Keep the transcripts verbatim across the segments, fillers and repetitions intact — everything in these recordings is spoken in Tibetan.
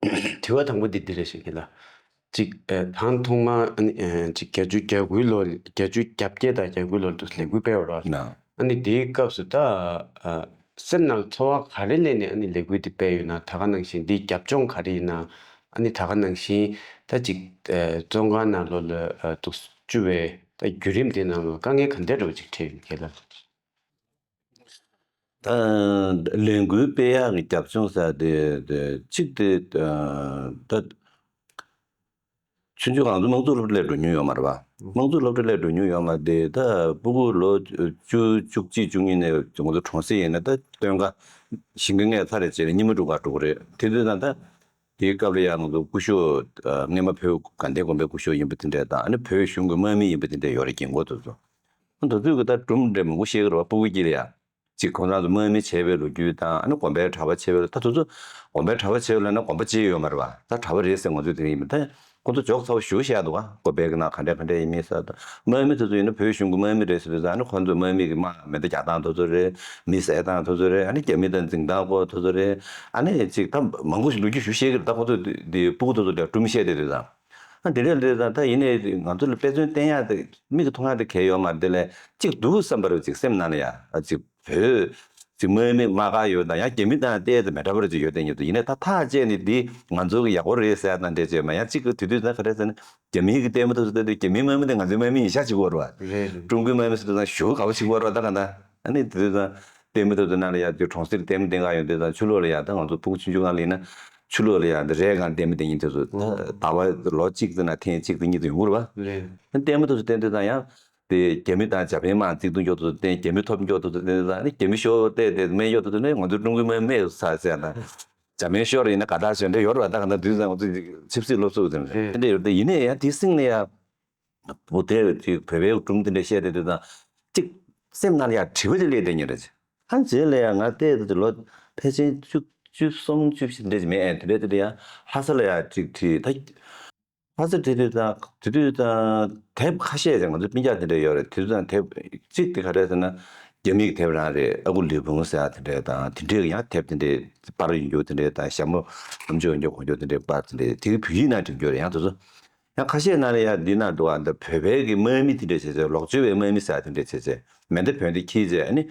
དྲི་བ་དང་པོ་འདི་འདི་རེད་ཤག་ཁྱེད་ལ། གཅིག་ཨ་དང་ཐོག་མ་ཨ་ནི་ཨ་གཅིག་བརྒྱད་ཅུ་གྱ་དགུའི་ལོ། བརྒྱད་ཅུ་གྱ་བརྒྱད་དང་གྱ་དགུའི་ལོར་དུ་ལས་འགུལ་སྤེལ་བ་རེད་བ། ན། ཨ་ནི་དེའི་སྐབས་སུ་ད་ཨ་སེམས་ནང་ཚོར་བ་ག་རེ་སླེབས་ནས་ཨ་ནི་ལས་འགུལ་འདི་སྤེལ་ཡོད་ན། ད་ག་ནང་བཞིན་འདིའི་རྒྱབ་ལྗོངས་ག་རེ་ཡིན་ན། ཨ་ནི་ད་ག་ནང་བཞིན་ད་གཅིག་ཨ་བཙོན་ཁང་ནང་ལོགས་ལ་ཨ་དུ་བཅུག་པའི་ད་བརྒྱུད་རིམ་དེ་ནང་ལ་དཀའ་ངལ་ག་འདྲ་འདྲ་བོ་ཅིག་འཕྲད་ཡོད་ཁྱེད་ལ། ད་ལས་འགུལ་སྤེལ་ཡག་གི་རྒྱབ་ལྗོངས་ཟེར་དེ་དེ་གཅིག་དེ་ད་ཆུང་ཆུང་ང་ཚོ་དམངས་གཙོ་སློབ་གྲྭ་ལ་འགྲོ་མྱོང་ཡོད་མ་རེད་པ། དམངས་གཙོ་སློབ་གྲྭ་ལ་འགྲོ་མྱོང་ཡོད་མ་རེད་དེ། ད་སྤུ་གུ་ལོ་བཅུ་བཅུ་གཅིག་བཅུ་གཉིས་ནས་ང་ཚོ་གྲོང་གསེབ་ཡིན་ན་ད་སྟོན་ཁ་ཞིང་ཁ་རྔས་ཚར་རེ་བྱས་ནས་རྙིང་མ་སྒྲུབ་གར་འགྲོ་གི་རེད། དེ་དུས་ཙང་ད་དེའི་སྐབས་ལ་ཡང་ང་ཚོ་སྐུ་ཞབས་ཨ་སྔས་མ་བོད་དགའ་ལྡན་དགོན་པའི་སྐུ་ཞབས་ཡིན་པ་དེ་འདྲས་དང་། ཨ་ནི་བོད་གཞུང་གི་དམག་མི་ཡིན་པ་དེ་འདྲས་ཡོད་རེད། རྒན་གོག་དེ་ཚོ། ཨ་དེ་ཚོས་གི་ད་སྒྲུང་འདྲ་མང་པོ་བཤད་གི་རེད་བ། སྤུ་གུ་དཀྱིལ་ལ་ཡ། གཅིག་ཁོང་རང་ཚོ་དམག་མི་བྱས་པའི་ལོ་རྒྱུས་དང་། ཨ་ནི་དགོན་པའི་གྲྭ་པ་བྱས་པའི་ལོ། ད་དེ་ཚོ་དགོན་པའི་གྲྭ་པ་བྱས་པ་ལབ་ན་དགོན་པ་བྱས་ཡོད་མ་རེད་བ། ད་གྲྭ་པ་རེད་ཟེར་ང་ཚོས་དེ་ཡིན་པ། ད་ཁོང་ཚོ་ཇོག་ཚ་པོ་ཞེ་པོ་བཤད་འདུག་བ། དགོན་པའི་གི་ནང་ག་འདྲས་ག་འདྲས་ཡིན་མིན་ཟེར། ད་དམག་མི་དེ་ཚོ་ཡིན་ན་བོད་གཞུང་གི་དམག་མི་རེད་ཟེར་དུས་ཙང་། ཨ་ནི་ཁོང་ཚོ་དམག་མི་གི་དམག་མེ་མདའ་རྒྱག་སྟངས་དེ་ཚོ་རེད། མི་བསད་སྟངས་དེ་ཚོ་རེད། ཨ་ནི་རྒྱ་མི་དང་འཛིང་སྟངས་སྐོར་དེ་ཚོ་རེད། ཨ་ནི་གཅིག་ད་མང་པོ་ཞིག་ལོ་རྒྱུས་ཞེ་པོ་བཤད་གི་རེད། ད་ཁོང་ཚོ་དེ་སྤུ་གུ་དེ་ཚོ་ལ་སྒྲུང་བཤད་བསྡད་དུས་ཙང་། ཨ་དེ་འདྲས་ལས་ཙང་ད་ཡིན་ནའི་ང་ཚོ་ལ་དཔེ་མཚོན་བསྟན་ཡག་དེ་མིག་གིས་མཐོང་ཡག་དེ་གལ་ཡོད་མ་རེད། དེ་ལས་གཅིག་སྡུག་བསམ་པ་རེ་ཅིག་སེམས་ནང་ལ་ཡ། ཨ་ཅིག་བོད་ཅིག་དམག་མི་དམག་སྒར་ཡོད་དང་ཡང་རྒྱ་མི་དང་ཏོག་ཙམ་མི་འདྲ་བ་རེ་ཅིག་ཡོད་དེ་ཉིད་དུ། ཡིན་ནའི་ད་ཐག་བཅད་ནས་འདི་ང་ཚོ་གི་ཡག་པོ་རེད་ཟེར་ཡག་དང་འདྲས་ཅིག་མ། ཡང་གཅིག་གི་དུས་དུས་ད་ག་རེ་ཟེར་ན། རྒྱ་མིའི་གི་ལྟད་མོ་དེ་ཚོ་ལྟ་དུས་རྒྱ་མིའི་དམག་མི་དེ་ང་ཚོའི་དམག་མི་ཡིན་ཤག་ཅིག་གོ་རེད་བ། རེད་རེད། ཀྲུང་གོའི་དམག་མི་ཚོ་དེ་ཚོ་ཞེ་པོ་དགའ་པོ་ཞིག་གོ་རེད་བ། ད་ག་ད་ཨ་ནི་དེ་དུས་ད་ལྟད་མོ་དེ་ཚོ་ནང་ལ་ཡ། དེ་གྲོང་གསེབ་ལྟད་མོ་བསྟན་ག་ཡོང་དུས་ད་ཕྱི་ལོགས་ལ་ཡ། ད་ང་ཚོ་སྤུ་གུ་ཆུང་ཆུང་སྒང་ལ་ཡིན་ན་ཕྱི་ལོགས་ལ་ཡ་འདི་རས་སྒང་ལྟད་མོ་བསྟན་མཁན་དེ་ཚོ་ད་ཟླ་བ་ལོ་གཅིག་ཙམ་ན་ཐེངས་གཅིག་དང་གཉིས་དེ་ཡོང་གི་རེད་བ། རེད། ལྟད་མོ་དེ་ཚོ་བསྟན་དུས་ད་ཡང་དེ་རྒྱ་མི་དང་འཇར་པན་དམག་འཛིང་རྡུང་སྐྱོར་དེ་ཚོ་བསྟན། རྒྱ་མི་ཐོབ་སྐྱོར་དེ་ཚོ་བསྟན་དུས་ད་ནི་རྒྱ་མི་ཤོར་བལྟས་ཏེ་སྨན་གཡོག་དེ་ཚོ་ནི་ང་ཚོ་ཀྲུང་གོའི་དམག་མི་མེད་ཟེར་ཟེར་ཡ་དང་། འཇར་པན་ཤོར་ཡིན་ན་དགའ་ཐག་ཆོད་འདྲ་ཡོད་རེད་བ། ད་ག་ད་དུས་ཙང་ང་ཚོ་ཆབ་སྲིད་སློབ་གསོ་དེ་འདྲ་ཡོད་དེ། ཡིན་ནའི་ཡང་དེ་སྲིང་ནས་ཡ། བོད་དེ་ཅིག་བོད་པའི་སྒྲུང་དེ་འདྲ་བཤད་བསྡད་དུས་ཙང་། གཅིག་སེམས་ནང་ལ་ཡ་དྲི་བ་དེ་སླེབས་བསྡད་ཉེ་རེད། ཨ་རྗེས་ལ་ཡ་ང་བལྟས་དུས་ལོ་ཕལ་ཆེར་བཅུ་བཅུ་གསུམ་བཅུ་བཞི་འདྲ་ཅིག་མེད། ཨེ་དེ་འདྲ་དེ་འདྲ་ཡ་ལྷ་ས་ལ་ཡ་ཅིག་ཁྲིད་ད། ལྷ་ས་ཁྲིད་དུས་ཙང་དེ་དུས་ཙང་དེབ་ཁ་ཤས་ཅིག་ང་ཚོ་སྤུན་ཀྱག་དེ་འདྲ་ཡོད་རེད། དེ་དུས་ཙང་དེབ་གཅིག་དེ་ག་རེ་ཟེར་ན། རྒྱ་མིའི་དེབ་རང་རེད། ཨ་ཁུ་ལི་ཕུང་ཟེར་ཡ་དེ་འདྲ་དང་། དེ་འདྲའི་ཡང་དེབ་དེ་འདྲའི་པར་ཡོད་རྒྱུ་དེ་འདྲ་དང་། ཞྭ་མོ་ལྷམ་ཅོག་ཡོད་རྒྱུ་གོན་རྒྱུ་དེ་འདྲའི་པར་དེ་འདྲའི་དེ་གི་བོད་ཡིག་ནང་བྲིས་རྒྱུ་རེད། ཡང་དེ་ཚོ་ཡང་ཁ་ཤས་ནང་ལ་ཡ་འདི་ནང་འདུག་ཨ། འདི་བོད་པའི་གི་དམག་མི་དེ་འདྲ་བྱས་བྱས། ལོག་སྤྱོད་པའི་དམག་མི་ཟེར་དེ་འདྲ་བྱས་བྱས། མེ་མདའ་བོན་དེ་འཁྱེར་བྱས། ཨ་ནི་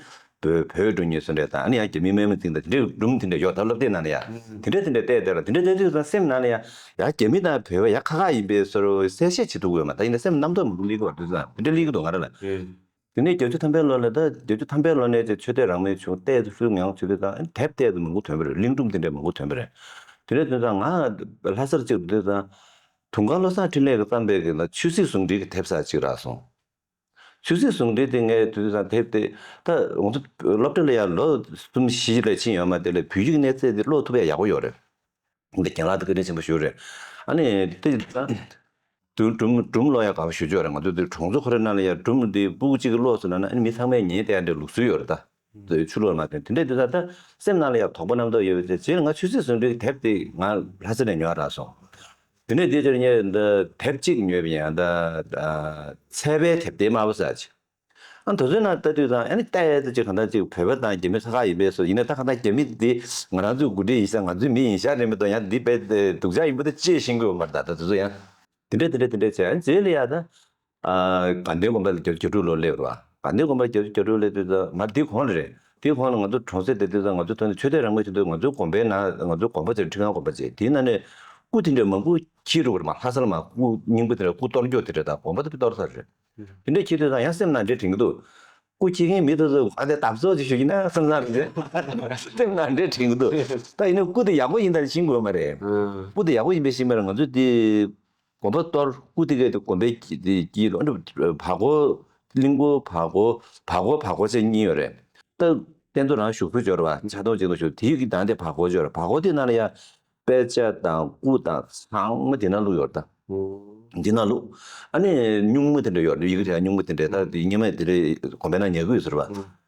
བོད་བོད་འགྲོ་མཁན་བཟོ་འདྲ་དང་། ཨ་ནི་ཡང་རྒྱ་མིའི་དམག་མི་འཛིང་དང་དེ་འདྲའི་སྒྲུང་དེ་འདྲ་ཡོད། ད་སློབ་དེབ་ནང་ལ་ཡ་དེ་འདྲ་དེ་འདྲ་བལྟས་བསྡད་ལ། དེ་འདྲ་བལྟས་དུས་ཙང་སེམས་ནང་ལ་ཡ་ཡ་རྒྱ་མི་དང་བོད་པ་ཡ་ཁ་ཁ་ཡིན་པའི་བཟོ་འདྲ་གསལ་བཤད་བྱེད་ཐུབ་ཀྱི་ཡོད་མ། ད་ཡིན་ན་སེམས་རྣམ་རྟོག་མང་པོ་སླེབས་ཀྱི་འདུག་དུས་ཙང་དེ་འདྲ་སླེབས་ཀྱི་འདུག་ང་རང་ལ། དེ་ནས་བརྒྱད་ཅུ་ཐམ་པའི་ལོ་ལ། ད་བརྒྱད་ཅུ་ཐམ་པའི་ལོ་ནས་ཆོས་དད་རང་མོས་བྱུང་། བལྟས་ཚུལ་ངང་བྱེད་དུས་ཙང་དེབ་བལྟས་ཚུལ་མང་པོ་ཐོན་པ་རེད། གླིང་སྒྲུང་དེ་འདྲ་མང་པོ་ཐོན་པ་རེད། དེ་འདྲ་དུས་ཙང་ང་ལྷ་སར་ཅིག་འགྲོ་དུས་ཙང་། དུང་དཀར་བློ་བཟང་འཕྲིན་ལས་ཀྱིས་བརྩམས་པའི་གི་ན་ཆོས་སྲིད་ཟུང་འབྲེལ་གྱི་དེབ་ཟེར་ཅིག་རག་སོང་། ཆོས་སྲིད་ཟུང་འབྲེལ་དེ་ངས་དུས་ཙང་དེབ་དེ། ད་ང་ཚོ་སློབ་གྲྭ་ལ་ཡང་ལོ་གསུམ་བཞི་ལས་ཕྱིན་ཡོད་མ་རེད། དེ་ལ་བོད་ཡིག་གནས་ཚད་དེ་ཀློག་ཐུབ་ཡ་ཡག་པོ་ཡོད་རེད། འདི་རྒན་ལགས་དེ་བཀའ་དྲིན་ཆེན་པོ་ཞུ་རེད། ཨ་ནི་དེ་ད་སྒྲུང་སྒྲུང་སྒྲུང་ཀློག་ཡ་དགའ་པོ་ཞེ་པོ་ཅིག་ཡོད་རེད། ང་ཚོ་དེ་གྲོང་ཚོ་ཁོ་རའི་ནང་ལ་ཡ་སྒྲུང་འདི་སྤུ་གུ་གཅིག་གིས་ཀློག་སོང་ན་ན། ཨ་ནི་མི་ཚང་མས་ཉན་བསྡད་ཡ་འདྲའི་ལུགས་སྲོལ་ཡོད་རེད་ད། དེ་ཕྱི་ལོགས་ལ་མ་ཐོན། དེ་འདྲ་དུས་ཙང་ད་སེམས་ནང་ལ་ཡ་དོགས་པ་རྣམ་རྟོག་ཡོད་པའི་ཚེ། རྗེས་ལ་ང་ཆོས་སྲིད་ཟུང་འབྲེལ་གྱི་དེབ་དེ་ང་ལྷ་ས་ནས་ཉོ་བ་རག་སོང་། དེ་ནས་དེ་ཕྱིར་ངས་འདི་དེབ་གཅིག་ཉོས་པ་ཡིན། ད་ཨ་ཚལ་པའི་དེབ་སྟེང་དམར་པོ་ཟེར་ཅིག་ཨ་དེ་ཚོའི་ནང་ལྟ་དུས་ཙང་། ཨ་ནི་ལྟ་ཡས་དེ་ཅིག་གང་ལྟར་ཅིག་བོད་པ་དང་རྒྱ་མི་ཁ་ཁ་ཡིན་པས་སོ། ཡིན་ན་ད་གང་ལྟར་རྒྱ་མི་འདི་ང་རང་ཚོའི་འགོ་ཁྲིད་ཡིན་ཤག་ང་ཚོའི་མི་ཡིན་ཤག་རེད་མི་འདུག་ཡང་འདི་རྦད་དེ་སྡུག་ཅག་ཡིན་པ་དེ་ཅིག་ཤེས་ཀྱི་ཡོད་མ་རེད། ད་ད་དེ་ཚོ་ཡང་དེ་འདྲ་དེ་འདྲ་དེ་འདྲ་བྱས། ཨ་རྗེས་ལ་ཡ་ད་ཨ་དགའ་ལྡན་དགོན་པ་ལ་བརྒྱད་ཅུ་གྱ་དྲུག་ལོ་སླེབས་རེད་བ། དགའ་ལྡན་དགོན་པ་ལ་བརྒྱད་ཅུ་གྱ་དྲུག་སླེབས་དུས་ཙང་། ང་དེའི་གོང་ལ་རེད། དེའི་གོང་ལ་ང་ཚོ་གྲོང་གསེབ་དེ་དུས་ཙང་། ང་ཚོ་ཐོན་ནས་ཆོས་དད་རང་མོས་བྱེད་དུས། ང་ཚོའི་དགོན་པའི་ནང་། ང་ཚོའི་དགོན་པ་ཟེར་ཁྲི་ཁང་དགོན་པ་ཅིག་དེའི་ནང་ནས་སྐུ་དེ་འདྲ་མང་པོ་འཁྱེར་འགྲོ་གི་རེད་མ། ལྷ་ས་ལ་མ་སྐུ་རྙིང་པ་དེ་འདྲ། སྐུ་གཏོར་རྒྱུ་དེ་འདྲ་དང་། དགོན་པ་དེ་གཏོར་ཚར་རེད། དེ་འདྲ་འཁྱེར་དུས་ཙང་ཡང་སེམས་ནང་འདྲེ་དྲན་གྱི་འདུག་སྐུ་འཁྱེར་མཁན་མི་དེ་ཚོ་ཨ་དེ་སྟབས་བཟོ་ཅིག་ཞུ་གི་ན་བསམ་བསམ་རེད། སེམས་ནང་འདྲེ་དྲན་གྱི་འདུག་ད་ཡིན་ན་སྐུ་དེ་ཡག་པོ་ཡིན་ད་ཤེས་དགོས་མ་རེད། སྐུ་དེ་ཡག་པོ་ཡིན་པས་ཤེས་མ་རེད། ང་ཚོས་དེ་དགོན་པ་གཏོར། སྐུ་དེ་གའི་དེ་དགོན་པའི་དཀྱིལ། དེ་དཀྱིལ་ལ་ཨ་ནི་བར་སྐོར། གླིང་སྐོར་བར་སྐོར། བར་སྐོར་བར་སྐོར་བྱས་གཉིས་ཡོད་རེད། ད་རྟེན་གཙོ་རང་བཞུགས་ས་འབྱོར་བ་ཆ་ཚང་གཅིག་ཏུ་བཞུགས། དེའི་གི་དང་དེ་བར་སྐོར་འབྱོར། བར་སྐོར་དེ་ནང་ལ་ཡ་དཔེ་ཆ་དང་སྐུ་དང་ཚང་མ་དེ་ནང་བླུགས་ཡོད་རེད་ད། འདི་ནང་བླུགས། ཨ་ནི་སྨྱུག་མ་དེ་འདྲ་ཡོད་རེད། ཡི་གེ་དེ་སྨྱུག་མ་དེ་འདྲ། ད་དེ་སྔོན་མ་དེ་འདྲ་དགོན་པའི་ནང་ཉར་གི་ཡོད་ཟེར་བ།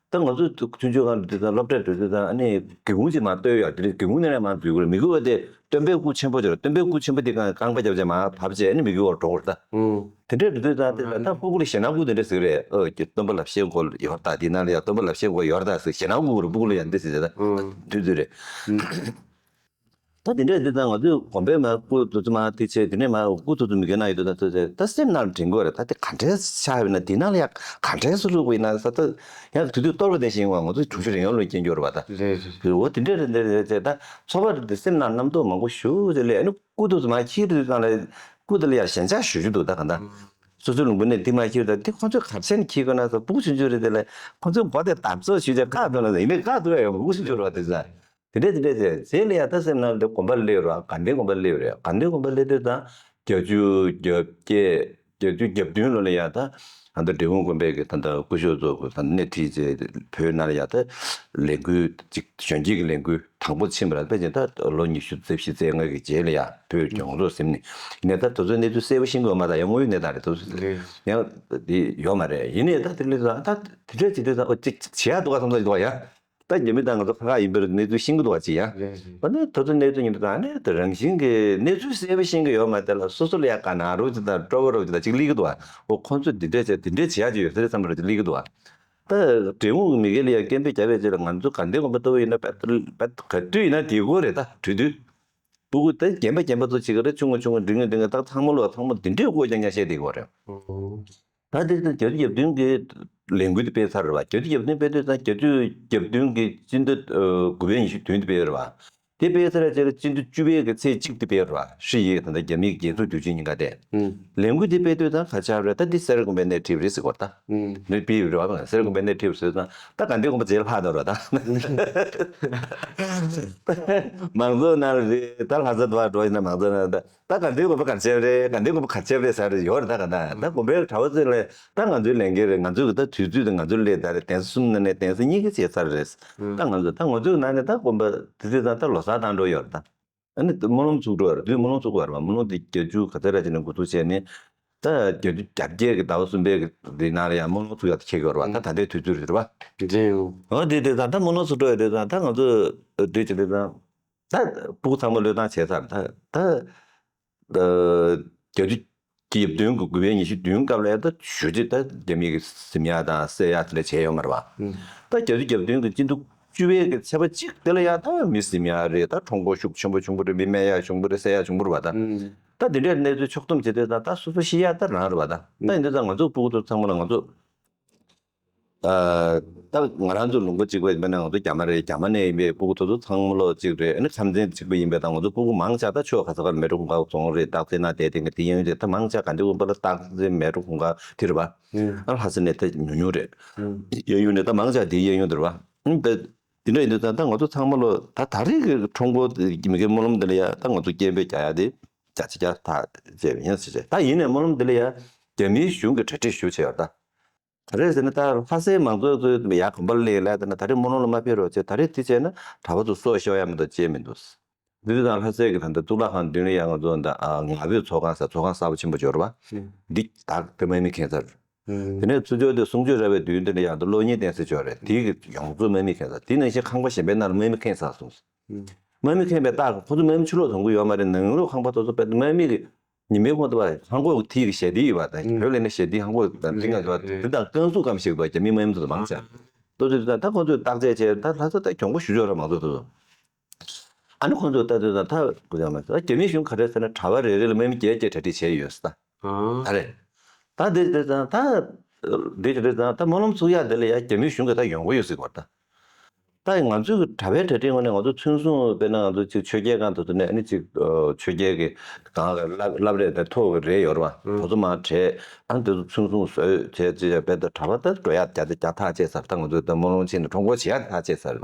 ད་ང་ཚོ་ཆུང་ཆུང་སྒང་དུས་ཙང་སློབ་གྲྭར་འགྲོ་དུས་ཙང་། ཨ་ནི་སྒེའུ་ཁུང་ཅིག་མར་བཏོད་ཡོད་རེད། དེ་སྒེའུ་ཁུང་ནས་མར་འཛུལ་དགོས་རེད། མི་དགེ་བ་དེ་སྟོན་པའི་སྐུ་ཆེན་པོ་ཅིག་རེད། སྟོན་པའི་སྐུ་ཆེན་པོ་དེ་སྒང་རྐང་པ་བརྒྱབ་བྱས་མར་བབས་བྱས། ཨ་ནི་མི་དགེ་བར་འགྲོ་དགོས་རེད་ད། དེ་འདྲ་འགྲོ་དུས་ཙང་དེ་ལ་ད་སྤུ་གུ་ལ་ཞེད་སྣང་སྐུ་དེ་འདྲ་ཟེར་གི་རེད། ཨོ་སྟོན་པ་ལ་ཕྱག་བགོ་ཡོད་རེད་ད། དེ་ནང་ལ་ཡ་སྟོན་པ་ལ་ཕྱག་བགོ་ཡོད་རེད་ད་ཟེར། ཞེད་སྣང་སྐུ་གི་རེད། སྤུ་གུ་ལ་ཡ་འདི་ཟེར་བྱས་ད། དུས་ཚོད་རེད། ད་དེ་འདྲས་འདི་ད་ང་ཚོས་དགོན་པའི་མ་སྐུ་དུ་ཚོ་མ་དེ་བྱས་དེ་ནས་མ་སྐུ་དུ་ཚོ་མི་དགེ་ན་ཡོད་དུ་ད་ཚོ་བྱས་ད་སེམས་ནང་དྲན་དགོས་རེད། ད་དེ་ག་འདྲས་ཆགས་ཡོད་ན་དེ་ནང་ལ་ཡང་ག་འདྲས་སུ་བླུགས་པ་ཡིན་ན་ས་ད་ཡང་དུས་དུས་གཏོར་བ་དེ་བཞིན་བ་ང་ཚོ་དྲུག་ཅུ་རེ་ཡོང་ལོ་སྐྱེན་འགྱུར་བ་ད། རེད་རེད། འོ་དེ་འདྲས་རེད་འདྲས་རེད་བྱས་ད་ཚོགས་པ་རེད་དེ་སེམས་ནང་རྣམ་རྟོག་མང་པོ་ཞུ་བྱས་ལས་ཨ་ནི་སྐུ་དུ་ཚོ་མ་ཁྱེར་དུས་ཙང་ལ་སྐུ་དུ་ལ་ཡང་ཞེན་ཆགས་ཞུ་རྒྱུ་འདུག་ད་ག་ད། སོ་སོའི་ལུང་པ་ནས་དེ་མ་ཁྱེར་ད་དེ་ཁོང་ཚོས་ག་ཚད་ནས་ཁྱེར་དགོས་ན་ས་སྤུ་གུ་ཆུང་ཆུང་རེད་དེ་ལས་ཁོང་ཚོས་མགོ་དེ་བརྡབ་གསོག་ཞུ་བྱས་བཀག་ཐུབ་ན་ཡིན་ནའི་བཀག་ཐུབ་ཡ་ཡོད་མ་སྤུ་གུ་ཆུང་ཆུང་རེད་བ་དེ་ཚ། དེ་འདྲས་དེ་འདྲས་བྱས་རྗེས་ལ་ཡ་ད་སེམས་ནང་དེ་དགོན་པ་སླེབས་རོགས་དགའ་ལྡན་དགོན་པ་སླེབས་རེད། དགའ་ལྡན་དགོན་པ་སླེབས་དུས་ཙང་བརྒྱད་ཅུ་གྱ་བརྒྱད་བརྒྱད་ཅུ་གྱ་བདུན་ལོ་ལ་ཡ་ད་ད་ལྟ་འབྲས་སྤུངས་དགོན་པའི་གི་ད་ལྟ་སྐུ་ཞབས་ཚོ་གི་ད་སྣེ་ཁྲིད་བྱས་བོད་ནང་ལ་ཡ་ད་ལས་འགུལ་ཅིག་གཞོན་སྐྱེས་ཀྱི་ལས་འགུལ་དང་པོ་ཕྱིན་པ་རེད། དཔེ་ཅན་ད་ལོ་ཉི་ཤུ་རྩ་བཞི་རྩ་ལྔ་གི་རྗེས་ལ་ཡ་བོད་ཀྱི་ཡོངས་རྫོགས་ཟིན་ནས་ཡིན་ནའི་ད་དེ་ཚོའི་གནས་ཚུལ་གསལ་པོ་ཤེས་ཀྱི་ཡོད་མ་རེད། ད་ཡང་དངོས་ཡོད་གནས་སྟངས་རེད། དེ་ཚོ་ཡང་དེ་ཡོད་མ་རེད། ཡིན་ནའི་ད་དེ་ལས་ད་དེ་འདྲས་བྱེད་དུས་ད་ཨོ་ཅིག་བྱེད་ཡ་འདུག་ག་བསམ་ཚོད་འདུག་ག་ཡ། ད་རྒྱ་མི་དང་ང་ཚོ་ཁ་ཁ་ཡིན་པའི་གནས་ཚུལ་ཤེས་ཀྱི་འདུག་བ་ཅི་ཡང་། རེད་རེད། འོ་ན་ད་ཚོ་གནས་ཚུལ་ཉིན་དུ་ད་ནས་ད་རང་བཞིན་གྱི་གནས་ཚུལ་གསལ་པོ་ཤེས་ཀྱི་ཡོད་མ་རེད་ལ་སོ་སོ་ལ་ཡ་ག་ན་རོ་ཅི་དང་སྤྲོ་བོ་རོ་ཅི་དང་ཅིག་སླེབས་ཀྱི་འདུག་བ། འོ་ཁོང་ཚོས་འདི་འདྲས་བྱས་འདི་འདྲས་བྱེད་ཡ་ཅིག་ཡོད་ས་རེད་བསམ་པ་རོ་ཅིག་སླེབས་ཀྱི་འདུག་བ། ད་འབྲས་སྤུངས་ཀྱི་མི་སྒེར་ལ་ཡ་སྐད་འབོད་བརྒྱབ་པའི་རྗེས་ལ་ང་ཚོ་དགའ་ལྡན་དགོན་པ་ལྟ་བུ་ཡིན་ན་བད་བད་ག་དུས་ཡིན་ན་དེ་གོ་རེད། ད་གྲོས་དུས་སྤུ་གུ་ད་རྒན་པ་རྒན་པ་ཚོ་ཅིག་རེད། ཆུང་ངུ་ཆུང་ངུ་འབྲིང་ངུ་འབྲིང་ངུ་ད་ཚང་མ་ལོ་ཚང་མ་འདི་འདྲས་གོ་རྐྱང་རྐྱང་བཤད་དེ་གོ་རེད། ད་འདིར་ད་བརྒྱད་ཅུ་གྱ་བདུན་གྱི་ལས་འགུལ་དེ་སྤེལ་ཚར་རེད་བ། བརྒྱད་ཅུ་གྱ་བདུན་སྤེལ་དུས་ཙང་བརྒྱད་ཅུ་གྱ་བདུན་གྱི་སྤྱི་ཟླ་དགུ་པའི་ཉི་ཤུ་བདུན་དེ་སྤེལ་རེད་བ། དེ་སྤེལ་ཚར་རྗེས་ལ་སྤྱི་ཟླ་བཅུ་པའི་གི་ཚེས་གཅིག་དེ་སྤེལ་རེད་བ། ཧྲི་ཡི་ད་ལྟ་རྒྱ་མིའི་རྒྱལ་འཛུགས་དུས་ཆེན་ཉིན་ཀ་དེ། ལས་འགུལ་དེ་སྤེལ་དུས་ཙང་ག་ཆགས་རེད། ད་འདི་སེ་ར་དགོན་པའི་སྣེ་ཁྲིད་རེད་ཟེར་གོ་རེད་ད། ནུས་པའི་རེད་བ། སེ་ར་དགོན་པའི་སྣེ་ཁྲིད་ཟེར་ཙང་ད་དགའ་ལྡན་དགོན་པ་རྗེས་ལྷག་དང་རོ་ད། མང་ཚོགས་ནང་རེད་ད། ལྷ་ས་དུ་བ་འགྲོ་ཡིན་ན་མང་ཚོགས་ནང་ད། ད་དགའ་ལྡན་དགོན་པ་ག་རེ་བྱས་པ་རེད། དགའ་ལྡན་དགོན་པ་ག་རེ་བྱས་པ་རེད་ཟེར་ཡོད་རེད། ད་ག་ད་ད་དགོན་པའི་གྲྭ་པ་ཚོ་ལས་ད་ང་ཚོའི་ལས་འགན་རེད། ང་ཚོའི་གི་ད་དུས་ཚོད་དང་ང་ཚོའི་ལས་ད་རེད། གདན་ས་གསུམ་ནང་ནས་གདན་ས་གཉིས་ཀ་བྱས་ཚར་རེད། ད་ང་ཚོ་ད་ང་ཚོའི་ནང་ནས་ད་དགོན་པ་དེ་དུས་ད་ད་ལོ་གསར་བཏང་འགྲོ་ཡོད་རེད་ད། ཨ་ནི་སྨོན་ལམ་ཚུགས་འགྲོ་ཡོད་རེད། དུས་སྨོན་ལམ་ཚུགས་པ་རེད་བ། སྨོན་ལམ་དེ་བརྒྱད་ཅུ་ག་ཚོད་ར་ཅིག་ནས་འགོ་འཛུགས་བྱས་ནས་ད་བརྒྱད་ཅུ་གྱ་བརྒྱད་ཀྱི་ཟླ་བ་གསུམ་པའི་གི་དེ་ནང་ལ་ཡང་སྨོན་ལམ་ཚུགས་ཡག་ཁེལ་གི་ཡོད་རེད་བ། ད་ད་ལྟའི་དུས་ཚོད་རེད་བ། འོ་དེ་དེ་ད་ད་སྨོན་ལམ་ཚུགས་འགྲོ་ཡོད་དེ་ད་ད་ང་ཚོ་དུས་ཅི་དེ་ད། ད་སྤུ་གུ་ཚང་མ་བློས་བཏང་བྱས་ཚར། ད་ད་ད་བརྒྱད་ཅུ་གྱ་བདུན་གྱི་དགུ་པའི་ཉི་ཤུ་བདུན་སྐབས་ལ་ཡང་ད་ཞུ་རྗེས་ད་རྒྱ་མི་གི་ཟིན་ཡ་དང་བསད་ཡ་དེ་འདྲ་བྱས་ཡོད་མ་རེད་བ། ད་བརྒྱད་ཅུ་གྱ་བདུན་གྱི་སྤྱི་ཟླ་བཅུ་པའི་གི་ཚེས་པ་གཅིག་དེ་ལ་ཡང་ད་མི་ཟིན་ཡ་རེད། ད་ཁྲོམ་སྐོར་ཤུགས་ཆེན་པོ་བྱུང་བ་རེད། མི་རྨས་ཡ་བྱུང་བ་རེད། བསད་ཡ་བྱུང་བ་རེད་བ། ད་ད་དེ་འདྲའི་གནས་ཚུལ་ཕྱོགས་བསྡོམས་བྱེད་དུས་ད་ད་སོ་སོ་ཤི་ཡ་ད་རང་རེད་བ། ད་ད་ཡིན་དུས་ད་ང་ཚོ་སྤུ་གུ་ཚོ་ཚང་མ་ལ་ང་ཚོ། ད་ང་རང་ཚོ་ལུང་པ་གཅིག་པ་ཡིན་པ་ན་ང་ཚོ་རྒྱ་མ་རེད། རྒྱ་མ་ནས་ཡིན་པའི་སྤུ་གུ་དེ་ཚོ་ཚང་མ་ལོ་གཅིག་རེད། ཨ་ནི་མཚམས་ཚན་གཅིག་པ་ཡིན་པས་ད་ང་ཚོ་སྤུ་གུ་མང་ཆེ་ད་ཕྱོགས་ག་ས་གར་མལ་གྲོ་གུང་དཀར་རྫོང་རེད། སྟག་རྩེ་ན་བསྡད་དེ་ང་དེ་གཡས་གཡོན་དེ་ད་མང་ཆེ་དགའ་ལྡན་དགོན་པ་ལ་སྟག་རྩེ་མལ་གྲོ་གུང་དཀར་དེ་རེད་པ། ཨ་ལྷ་ས་ནས་ད་ཉུང་ཉུང་རེད། གཡས་གཡོན་ནས་ད་མང་ཆེ་དེ་གཡས་གཡོན་དེ་རེད་པ། ཨ་ད་དེ་འདྲ་ཡིན་དུས་ད་ད་ང་ཚོ་ཚང་མ་ལོ་ད་ད་རེས་ཀྱི་ཁྲོམ་སྐོར་མི་དགེ་སྨོན་ལམ་འདི་ལ་ཡ་ད་ང་ཚོ་སྐད་འབོད་རྒྱག་ཡ་དེ་བརྒྱ་ཆ་བརྒྱ་ད་བྱས་པ་ཡིན་ཟེར་བྱས། ད་ཡིན་ནའི་སྨོན་ལམ་འདི་ལ་ཡ་རྒྱ་མིའི་གཞུང་གི་གྲ་སྒྲིག་ཞུ་བྱས་ཡོད་ད། ག་རེ་ཟེར་ན་ད་ལྷ་སའི་མང་ཚོགས་ཚོས་ཡར་དགོན་པ་ལ་སླེབས་ལ་ད་ན་ད་རེས་སྨོན་ལམ་ལ་མ་ཕེབས་རོགས་བྱས། ད་རེས་དེ་བྱས་ན་གྲྭ་པ་ཚོ་སྲོག་ཤོར་ཡ་མི་འདུག་ཅེས་མི་འདུག་འདི་དུས་དང་ལྷ་སའི་གི་ད་ལྟ་གཙུག་ལག་ཁང་མདུན་ལ་ཡང་ང་ཚོ་ད་ང་ཕོད་ཚོགས་ཁང་ཟེར་ཚོགས་ཁང་གསར་པ་ཆེན་པོ་འབྱོར་བ། འདི་ད་དེ་དམག་མི་ཁེངས་ཚར། དེ་ནས་ཚུར་ཕྱོགས་དེ་གསུང་ཆོས་ར་བའི་མདུན་དེ་ལ་ཡང་ད་གློག་བརྙན་བསྟན་སྲིད་འབྱོར་རེད། དེ་གི་ཡོངས་རྫོགས་དམག་མི་ཁེངས་ཚར། དེ་ནང་བཞིན་ཁང་པ་གཞན་པའི་ནང་ལ་དམག་མི་ཁེངས་ཚར་སོང་། དམག་མི་ཁེངས་པའི་རྟགས་ཁོ་ཚོ་དམག་མི་ཕྱི་ལོགས་ཐོན་གི་ཡོད་མ་རེད། ནང་ལོགས་ཁང་པ་དེ་ཚོ་དཔེ་དམག་མི་གི་ཉི་མའི་ཁོངས་དུ་བ་ཧང་གོ་ཐིག་གི་ཞལ་འདི་ཡོད་པ་དང་། བོད་ལས་ནས་ཞལ་འདི་ཧང་གོ་དང་འདི་ང་ཚོ་དེ་དང་རྐང་ཚུགས་ཀམ་ཞིག་ཏུ་རྒྱ་མི་དམག་མི་ཚོ་མང་ཆེ་ལྟོ་ཚོད་དང་། ད་ཁོ་ཚོས་བརྟག་དཔྱད་བྱས་ད་ལྷ་ས་ད་གྱོང་པོ་ཞུ་ཆོག་ར་མང་ཚོགས་དེ་ཚོ། ཨ་ནི་ཁོ་ཚོས་ལྟ་དུས་ད་ད་རྒྱ་མི་གཞུང་ག་རེ་ཟེར་ན་གྲྭ་པ་རེ་རེ་ལ་དམག་མི་བརྒྱད་བརྒྱད་གྲ་སྒྲིག་བྱས་ཡོད་ས་ད། ད་རེད། ད་འདི་འདི་ད་ད་འདི་འདི་ད་ད་སྨོན་ལམ་ཚུགས་ཡག་འདི་ལ་ཡ་རྒྱ་མི་གཞུང་གི་ད་ཡོང་གི་ཡོད་ཟེར་གོ་ད། ད་ང་ཚོའི་གི་གྲྭ་པའི་གྲ་སྒྲིག་ངོས་ནས་ང་ཚོ་ཚུན་སོང་དཔེར་ན་ང་ཚོ་ཅིག་ཆོས་རྒྱལ་ཁང་དེ་ཚོ་ནས་ཨ་ནི་ཅིག་ཆོས་རྒྱལ་གི་གང་གི་བསླབ་བསླབ་རེས་དང་ཐོག་གི་རེས་ཡོད་རེད་བ། དེ་ཚོ་མར་བྲལ། ཨ་ནི་དེ་ཚོ་ཚུན་སོང་བཟོས་བྱས་ཅིག་ཡ་དཔེ་ད་གྲྭ་པ་ད་འགྲོ་ཡ་རྒྱ་ཆ་རྒྱ་ཐག་བཅད་ཚར། ད་ང་ཚོ་ད་སྨོན་ལམ་ཕྱིན་ནས་ཁྲོམ་སྐོར་བྱེད་ཡ་ཐག་བཅད་ཚར།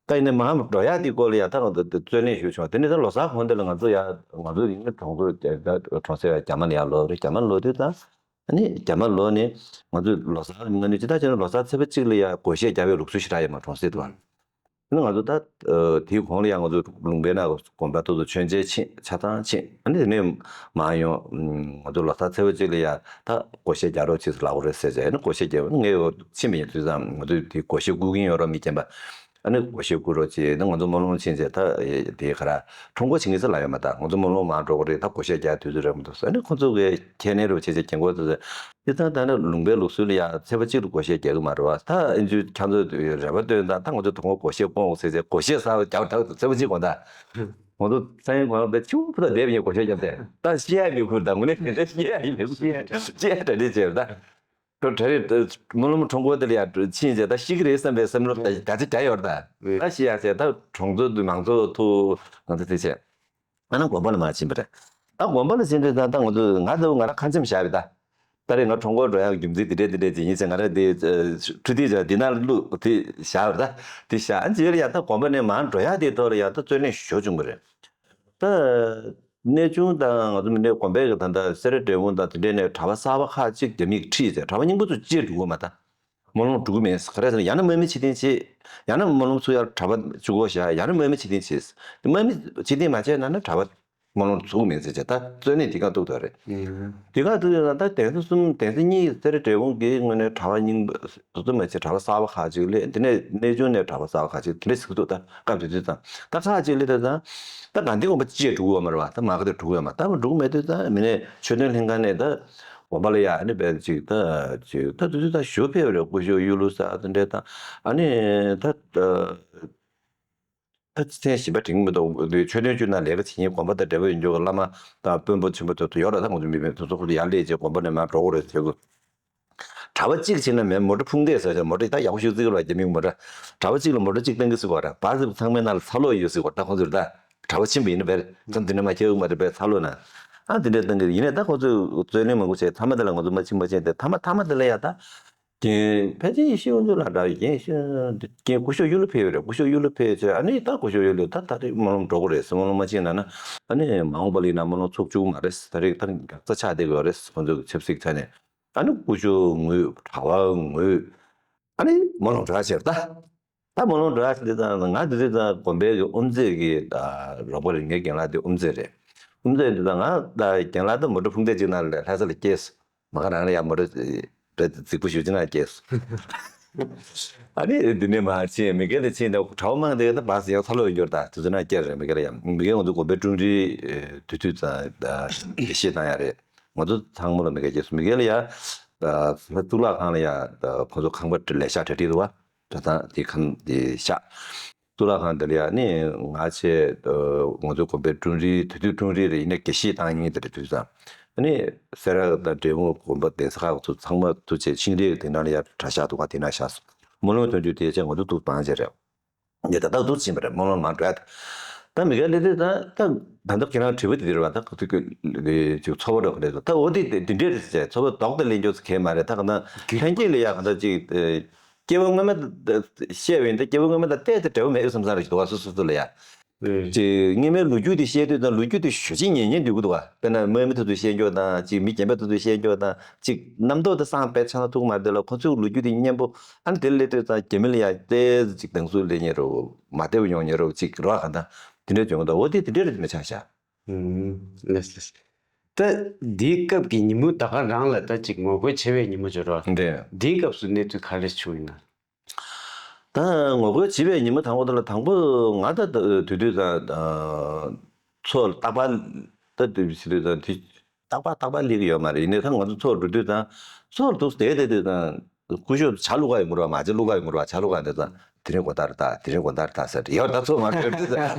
ད་ཡིན་ནའི་མར་འགྲོ་ཡ་དེ་སྐོར་ལ་ཡ་ད་ང་ཚོ་རྩོད་ལེན་ཞུས་བྱུང་། དེ་ནས་ད་ལོ་གསར་གོང་དེ་ལ་ང་ཚོ་ཡ་ང་ཚོ་ཡིན་ན་གྲོང་ཚོ་གྲོང་གསེབ་ཡ་རྒྱ་མ་ལ་ཡ་ལོག་རེད། རྒྱ་མ་ལོག་དུས་ད། ཨ་ནི་རྒྱ་མ་ལོག་ནས་ང་ཚོས་ལོ་གསར་ང་ནི་ཇི་ལྟར་བྱས་ན་ལོ་གསར་ཚེས་པ་གཅིག་ལ་ཡང་སྒོར་གཞས་རྒྱག་པའི་ལུགས་སྲོལ་ཞེ་དྲག་ཡོད་མ་གྲོང་གསེབ་དུ་བ། ཨ་ནི་ང་ཚོ་ད་དེའི་གོང་ལ་ཡང་ང་ཚོ་ལུང་པའི་ནང་དགོན་པ་དེ་ཚོ་མཆོད་མཇལ་ཕྱིན་ཆ་ཚང་ཕྱིན། ཨ་ནི་དེ་ནས་མར་ཡོང་ང་ཚོ་ལོ་གསར་ཚེས་པ་གཅིག་ལ་ཡང་ད་སྒོར་གཞས་རྒྱག་རོགས་བྱེད་ཟེར་ལབ་དགོས་རེད་ཟེར་བྱས། ཨ་ནི་སྒོར་གཞས་རྒྱག་པ་ནི་ངས་ཕྱིན་པ་ཡིན་དུས་ཙང་ང་ཚོས་དེ་སྒོར་གཞས་བསྐུར་གིན་ཡོད་རོགས་མི་རྒན་པ། ཨ་ནི་སྒོར་གཞས་བསྐུར་རོགས་བྱེད། ཨ་ནི་ང་ཚོ་སྨོན་ལམ་ཕྱིན་བྱས་ད་དེ་ག་ར་ཁྲོམ་སྐོར་བྱེད་མཁན་ཚོ་ལ་ཡོད་མ་ད། ང་ཚོ་སྨོན་ལམ་མར་འགྲོ་གི་རེད། ད་སྒོར་གཞས་རྒྱག་དུས་ཚོད་རེད་མ་འདུག་ཨ་ནི་ཁོ་ཚོ་གི་ཁྱད་ནས་རོགས་བྱེད་བྱས་རྒན་གོག་ཚོ་ཚོས་དེ་ད་ད་ནི་ལུང་པའི་ལུགས་སྲོལ་ལ་ཡ་ཚེས་པ་གཅིག་ལ་སྒོར་གཞས་རྒྱག་གི་མ་རེད་བ། ད་ཨ་ནི་ཁྱེད་ཚོ་རེ་བ་བཏོན་ད། ད་ང་ཚོ་དུས་འཁོར་སྒོར་གཞས་སྤོང་འོང་ཟེར་བྱས་སྒོར་གཞས་གསར་པ་རྒྱག་དྲག་འདུག་ཚེས་པ་གཅིག་དགོང་དག་ང་ཚོ་ས་ཡོམ་གོ་ལ་པའི་ཆུ་བོ་ཕུ་ཐག་བསྡད་པའི་ཉིན་སྒོར་གཞས་རྒྱབ་སྟེ་ད་ཤི་ཡ་མི་ཁུར། ད་དངོས་གནས་ཤི་ཡ་མི་ཁུར། ཤི་ཡ་གྲ་སྒྲིག་བྱས་ད། ཁོ་གྲ་རེ་སྨོན་ལམ་ཁྲོམ་སྐོར་དེ་ལ་ཡ་ཕྱིན་རྗེས་ད་ཤི་གི་རེད་བསམ་པའི་བསམ་བློ་ད་ག་ཚོད་ག་ཡོད་ད། ད་ཤི་ཡ་ཟེར་ད་གྲོང་ཚོ་དུ་མང་ཚོགས་ཐུག་ང་ཚོ་དེ་བྱས། ཨ་ནི་དགོན་པ་ལ་མར་ཕྱིན་པ་རེད། ད་དགོན་པ་ལ་ཕྱིན་རྗེས་ད་ད་ང་ཚོ་ང་ཚོ་ང་རང་ཁ་འཆམ་བཞག་པ་ད། ད་རེས་ང་ཁྲོམ་སྐོར་འགྲོ་ཡག་རྒྱུ་མཚན་དེ་འདྲས་དེ་འདྲས་ཅིག་ཡིན་ཟེར། ང་རང་དེ་འཕྲུལ་དེབ་ཅིག་འདི་ན་བླུགས་དེ་བཞག་པ་ད། དེ་བཞག་ཨ་ནི་རྗེས་ལ་ཡ་ད་དགོན་པ་ནས་མར་འགྲོ་ཡག་དེ་ཐོག་ལ་ཡ་ད་རྩོད་གླེང་ཞེ་པོ་བྱུང་བ་རེད། ད། གནས་ཆུང་དང་ང་ཚོ་མི་སྣའི་དགོན་པའི་གི་ད་ལྟ་སེ་ར་འབྲས་སྤུངས་དང་དེ་འདྲའི་ནས་གྲྭ་པ་གསར་པ་ཁག་ཅིག་རྒྱ་མིས་ཁྲིད་ཟེར། གྲྭ་པ་རྙིང་པ་ཚོ་ཅིག་འགྲོ་གི་མ་ད། སྨོན་ལམ་འགྲོ་གི་མེད་ཟེར། ག་རེ་ཟེར་ན་ཡང་ན་དམག་མི་ཕྱིར་འཐེན་བྱེད། ཡང་ན་སྨོན་ལམ་ཚུགས་ཡག་གྲྭ་པ་བཅུ་གོ་བཞག་ཡང་ན་དམག་མི་ཕྱིར་འཐེན་བྱེད་ཟེར། དམག་མི་ཕྱིར་འཐེན་མ་བྱས་ན་ན་གྲྭ་པ་སྨོན་ལམ་ཚུགས་གི་མེད་ཟེར་བྱས། ད་རྩོད་གླེང་དེ་ག་ཐུག་ཐུག་རེད། དེ་ག་ཐུག་ཡོད་ན་ད་གདན་ས་གསུམ་གདན་ས་གཉིས་སེ་ར་འབྲས་སྤུངས་ཀྱི་དངོས་གནས་གྲྭ་པ་རྙིང་པ་སོ་སོ་མ་བྱས་གྲྭ་པ་གསར་པ་ཁག་ཅིག་སླེབས། དེ་ནས་གནས་ཆུང་ནས་གྲྭ་པ་གསར་པ་ཁག་ཅིག་དེ་འདྲ་ཟེར་གི་འདུག་ད་སྐབས་དེ་དུས་ཙང་ད་ཁག་ཅིག་སླེབས་དུས་ཙང་ད་དགའ་ལྡན་དགོན་པ་བཅས་འགྲོ་གི་ཡོད་མ་རེད་བ། ད་མ་ག་དེ་འགྲོ་གི་ཡོད་མ། ད་མ་འགྲོ་གི་མེད་དུས་ཙང་མི་སྣས་ཆོས་དོན་ལྷན་ཁང་ནས་ད་དགོན་པ་ལ་ཡ་ཨ་ནི་བས་ཅིག་ད་ཅིག་ད་དུས་ཚོད་ད་ཞུ་ཕེབས་རེད། སྐུ་ཞབས་གཡུ་ལོ་ཟེར་དེ་འདྲས་ད་ཨ་ནི་ད་ད་ད་ཚན་གཞན་པ་དྲན་གི་མི་འདུག་ཆོས་དོན་ཅུས་ནང་ལས་ཀ་བྱེད་མཁན་དགོན་པ་དང་འབྲེལ་བ་ཡོད་མཁན་གྱི་བླ་མ་དང་དཔོན་པོ་ཆེན་པོ་ཚོ་ཡོད་རེད། ད་ང་ཚོ་མི་མེད་དུས་ཚོད་ཁོ་ཚོ་ཡར་སླེབས་རྗེས་དགོན་པ་ནས་མར་འགྲོ་དགོས་རེད་ཟེར་གི། གྲྭ་པ་གཅིག་ཕྱིན་ན་མེད་མོ་ཊ་ཕུང་བསྡད་ཟེར་བྱས། མོ་ཊ་ད་ཡག་པོ་ཞིག་བརྩི་གི་རེད་བ། རྒྱ་མིའི་མོ་ཊ། གྲྭ་པ་གཅིག་ལ་མོ་ཊ་གཅིག་བཏང་གི་ཟེར་གི་རེད། བ་ཚང་མའི་ནང་ལ་ཚ་ལོག་ཡོད་ཟེར་གི་རེད། ད་ཁོང་ཚོས་ད་གྲྭ་པ་ཕྱིན་པ་ཡིན་ན་བས་ཙམ་དེ་ནས་མ་ཁྱེར་གི་མ་རེད་པས་ཚ་ལོག་ན། ཨ་དེ་འདྲས་བཏང་གི་ཡིན་ནའི་ད་ཁོང་ཚོས་རྩོད་གླེང་མང་པོ་བྱས། མཐའ་མ་དེ་ལ་ང་ཚོ་མ་ཕྱིན་མ་ཕྱིན་ཏེ་མཐའ་མ་མཐའ་མ་དེ་ལ་ཡ་ད། རྒན་ཕལ་ཆེར་ཡེ་ཤེས་དབང་ཕྱུག་ལགས་འདྲ་ཡོད། རྒན་ཤེས་རྒན་སྐུ་ཞབས་གཡུ་ལོ་ཕེབས་ཡོད་རེད། སྐུ་ཞབས་གཡུ་ལོ་ཕེབས་བྱས་ཨ་ནི་ད་སྐུ་ཞབས་གཡུ་ལོས་ད་ད་རེས་སྨོན་ལམ་འགྲོ་གི་རེད་ཟེར། སྨོན་ལམ་མ་ཕྱིན་ན་ན་ཨ་ནི་མ་འོངས་པ་ལ་ཡིན་ན་སྨོན་ལམ་ཚོགས་བཅུག་མ་རེད། ད་རེས་ད་རྒྱག་རྩ་ཆག་བསྡད་ཀྱི་ཡོད་རེད། ཁོང་ཚོའི་ཆབ་སྲིད་ཆ་ནས། ཨ་ནི་སྐུ་ཞབས་ངོས་གྲྭ་པ་ངོས་ཨ་ནི་སྨོན་ལམ་འགྲོ་ཡག་བྱས་རེད་ད། ད་སྨོན་ལམ་འགྲོ་ཡག་འདི་ཙང་ང་འདི་དུས་ཙང་དགོན་པའི་གི་དབུ་མཛད་ཀྱི་ད་རོགས་པ་རེད། ངའི་རྒན་ལགས་དེ་དབུ་མཛད་རེད། དབུ་མཛད་འདི་ཙང་ང་ད་རྒན་ལགས་ད་མོ་ཊ་ཕུང་བསྡད་ཅིག་ནང་ལ་ལྷ་ས་ལ་སྐྱེལ་སོང་། མ་ག་རང་ལ་ཡ་མོ་ཊ་རེད་རྫིག་པོ་ཞེ་པོ་ཅིག་ནང་སྐྱེལ་སོང་། ཨ་ནི་འདི་ནས་མར་ཕྱིན་མི་སྒེར་ལ་ཕྱིན་ནས་གྲྭ་པ་མང་དེ་ད་བར་ཡང་ཚ་ལོག་ཡོང་རྒྱུ་རེད། ད་དུས་ཚོད་ནང་སྐྱེལ་རེད། མི་སྒེར་ལ་ཡ་མི་སྒེར་ང་ཚོ་དགོན་པའི་ཀྲུང་རིའི་དུས་ཚོད་ཙང་དགེ་བཤེས་བཏང་ཡག་རེད། ང་ཚོ་ཚང་མ་ལ་མི་སྒེར་སྐྱེལ་སོང་། མི་སྒེར་ལ་ཡ་ད་གཙུག་ལག་ཁང་ལ་ཡ་ད་ཁོ་ཚོ་ཁང་པ་ལས་ཤག་གྲ་སྒྲིག་འདུག་བ། གྲྭ་ཚང་དེ་ཁང་དེ་ཤག་གཙུག་ལག་ཁང་དེ་ལ་ཡ་ནི་ང་ཆེ་ང་ཚོའི་དགོན་པའི་ཀྲུང་རིའི་དུས་དུས་ཀྲུང་རིའི་རེད། ཡིན་ན་དགེ་བཤེས་བཏང་མཁན་དེ་རེད། དུས་ཙང་ཨ་ནི་སེ་ར་དང་འབྲས་སྤུངས་དགོན་པ་གདན་ས་ཁག་ཚོ་ཚང་མ་ཐུག་བྱས་ཆིངས་རིའི་དེ་ནང་ལ་ཡ་གྲྭ་ཤག་འདུག་ག་དེ་ནང་བཞག་སོང་། སྨོན་ལམ་ཐོན་རྒྱུ་དེ་བྱས་ང་ཚོ་འདུག་བང་བྱས་རེད། འདི་ད་ལྟ་འདུག་ཕྱིན་པ་རེད། སྨོན་ལམ་མར་འགྲོ་ཡ། ད་མི་སྒེར་ལས་དེ་ད་ད་ད་ལྟ་ཁྱེད་རང་དྲི་བ་དེ་དེ་རེད་བ། ད་ཁོ་ཚོ་གི་ཅིག་ཚོར་བ་འདྲ་ག་རེ་ད་འོ་དེ་དེ་འདྲས་རེད་ཟེར། ཚོར་བ་ལྡོག་སྟེ་ལེན་རྒྱུ་ཚོ་གས་མ་རེད། ད་ག་ད་ལྷན་སྐྱེས་ལ་ཡ་ག་ད་ཅིག་སྐྱེ་བ་སྔོན་མ་བཤད་པ་ཡིན་ད་སྐྱེ་བ་སྔོན་མ་དང་ཏོག་ཙམ་འབྲེལ་བ་མེད་བསམ་བསམ་རེ་ཞིག་འདུག་བ། སོ་སོ་སོ་ལ་ཡ། ཅིག་སྔོན་མའི་ལོ་རྒྱུས་དེ་བཤད་དུས་ད་ལོ་རྒྱུས་དེ་ཞེ་ཅིག་ཉན་ཉན་འདུག་གི་འདུག་བ། དཔེར་ན་དམག་མི་དེ་ཚོས་བཤད་རྒྱུ་དང་ཅིག་མི་རྒན་པ་དེ་ཚོས་བཤད་རྒྱུ་དང་ཅིག་རྣམ་རྟོག་དེ་སངས་པའི་ཆ་ན་ཐུག་མ་རེད་ལ། ཁོ་ཚོའི་ལོ་རྒྱུས་དེ་སྙན་པོ། ཨ་ནི་དེ་ལས་དུས་ཙང་རྒྱ་མི་ལ་ཡ་ཏོག་ཙམ་ཅིག་སྡང་ཟུག་སླེབས་ཉེ་རོ་མ་བདེ་བ་ཡོང་ཉེ་རོ་ཅིག་རོ་ག་ད་དེ་འདྲ་བྱུང་གི་འདུག་འོ་དེ་དེ་འདྲ་རེད་མི་ཆགས་ཤག་ལགས་ལགས། ད་འདིའི་སྐབས་ཀྱི་ཉིན་མོ་ད་ག་རང་ལ་ད་ཅིག་ངོ་རྒོལ་བྱེད་པའི་ཉིན་མོ་ཅིག་རོ། འདི་འདིའི་སྐབས་སུ་གནས་ཚུལ་ག་རེ་བྱུང་ཡིན་ན། ད་ངོ་རྒོལ་བྱེད་པའི་ཉིན་མོ་དང་པོ་དེ་ལ་དང་པོ་ང་ད་དུས་དུས་ཙང་ཚོགས་རྟག་པར་ད་དུས་ཕྱི་དུས་ཙང་དུས་རྟག་པར་རྟག་པར་སླེབས་ཀྱི་ཡོད་མ་རེད། ཡིན་ནའི་ད་ང་ཚོ་ཚོགས་འགྲོ་དུས་ཙང་ཚོགས་འདུག་བསྡད་བསྡད་དུས་ཙང་སྐུ་ཞབས་ཇ་བླུག་ག་ཡོང་གི་རེད་བ། མ་ཇ་བླུག་ག་ཡོང་གི་རེད་བ། ཇ་བླུག་ག་འདི་ཙང་དེ་རིང་དགོང་དག་རེད་ད། དེ་རིང་དགོང་དག་རེད་ད་ཟེར་ཡོད། ད་ཚོགས་མ་འགྲོ་དུས་ཙང་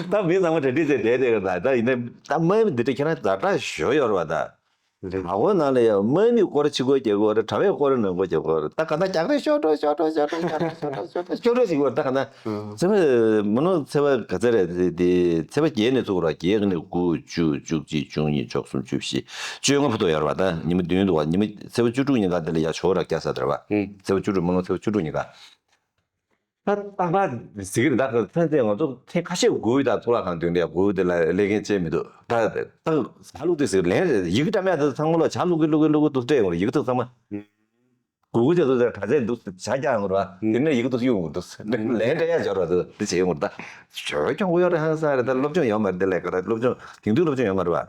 ད་མི་ཚང་མ་གྲ་སྒྲིག་བྱས་བསྡད་བསྡད་ཀྱི་རེད་ད། ད་ཡིན་ནའི་ད་དམག་མི་འདི་འདྲ་ཁྱེད་རང་ཛ་དྲག་ཞོ་ཡོད་རེད་བ་ད། རེད། མ་གོ་ནང་ལ་ཡང་དམག་མི་སྐོར་ཕྱི་སྐོར་རྒྱག་གི་ཡོད་རེད། གྲྭ་པའི་སྐོར་ནང་སྐོར་རྒྱག་གི་ཡོད་རེད། ད་ག་ན་རྒྱག་རེས་ཤོག་འགྲོ་ཤོག་འགྲོ་ཤོག་འགྲོ་ཤོག་འགྲོ་ཤོག་འགྲོ་ཤོག་འགྲོ་ཤོག་འགྲོ་ཞིག་ཡོད་རེད། ད་ག་ན་ཚེས་པ་མི་ནོར་ཚེས་པ་ག་ཚོད་རེད་དེ། ཚེས་པ་བརྒྱད་ནས་ཚུགས་ར། བརྒྱད་ནས་དགུ་བཅུ་བཅུ་གཅིག་བཅུ་གཉིས་བཅུ་གསུམ་བཅུ་བཞི་བཅོ་ལྔ་བར་དུ་ཡོད་རེད་བ། ད་ཉི་མ་བདུན་འདུག་བ། ཉི་མ་ཚེས་པ་བཅུ་དྲུག་ཉིན་ཀ་དེ་ལ་ཡ་ཞོགས་ར་སྐྱ་ས་དར་བ། ཚེས་པ་བཅུ་དྲུག་མི་ནོར་ཚེས་པ་བཅུ་དྲུག་ཉིན་ཀ་ད་རྟག་པར་ཟེར་གི་རེད། ད་ཚན་རྩལ་ང་ཚོ་ཐེངས་ཁ་ཤས་དགུ་ཡི་ད་གཙུག་ལག་ཁང་མདུན་ལ་དགུ་དེ་ལ་སླེབས་མཁན་བྱས་མི་འདུག་ད་ད་ཇ་བླུགས་དུས་ཟེར་ལན་རེད། ཡི་གེ་བཀྲམ་ཡག་དེ་ཚང་མ་ལ་ཇ་བླུགས་གི་བླུགས་གི་བླུགས་གི་འདུག་སྤྲད་ཡོང་རེད། ཡི་གེ་དེ་ཚང་མ་དགུ་དགུ་བྱས་ཚོ་གྲྭ་ཚན་འདུག་ཇ་རྒྱག་ཡོང་རེད་བ། དེ་ནས་ཡི་གེ་དེ་གཡུག་ཡོང་གི་འདུག་ལན་སྤྲད་ཡག་འབྱོར་བ་དེ་དེ་བྱས་ཡོང་རེད། ད་ཞོ་སྐྱོང་གི་ཡོད་རེད་ཧང་སང་རེད། ད་སློབ་སྦྱོང་ཡོད་མ་རེད། དེ་ལས་ཀ་ར་སློབ་སྦྱོང་དེང་དུས་སློབ་སྦྱོང་ཡོད་མ་རེད་བ།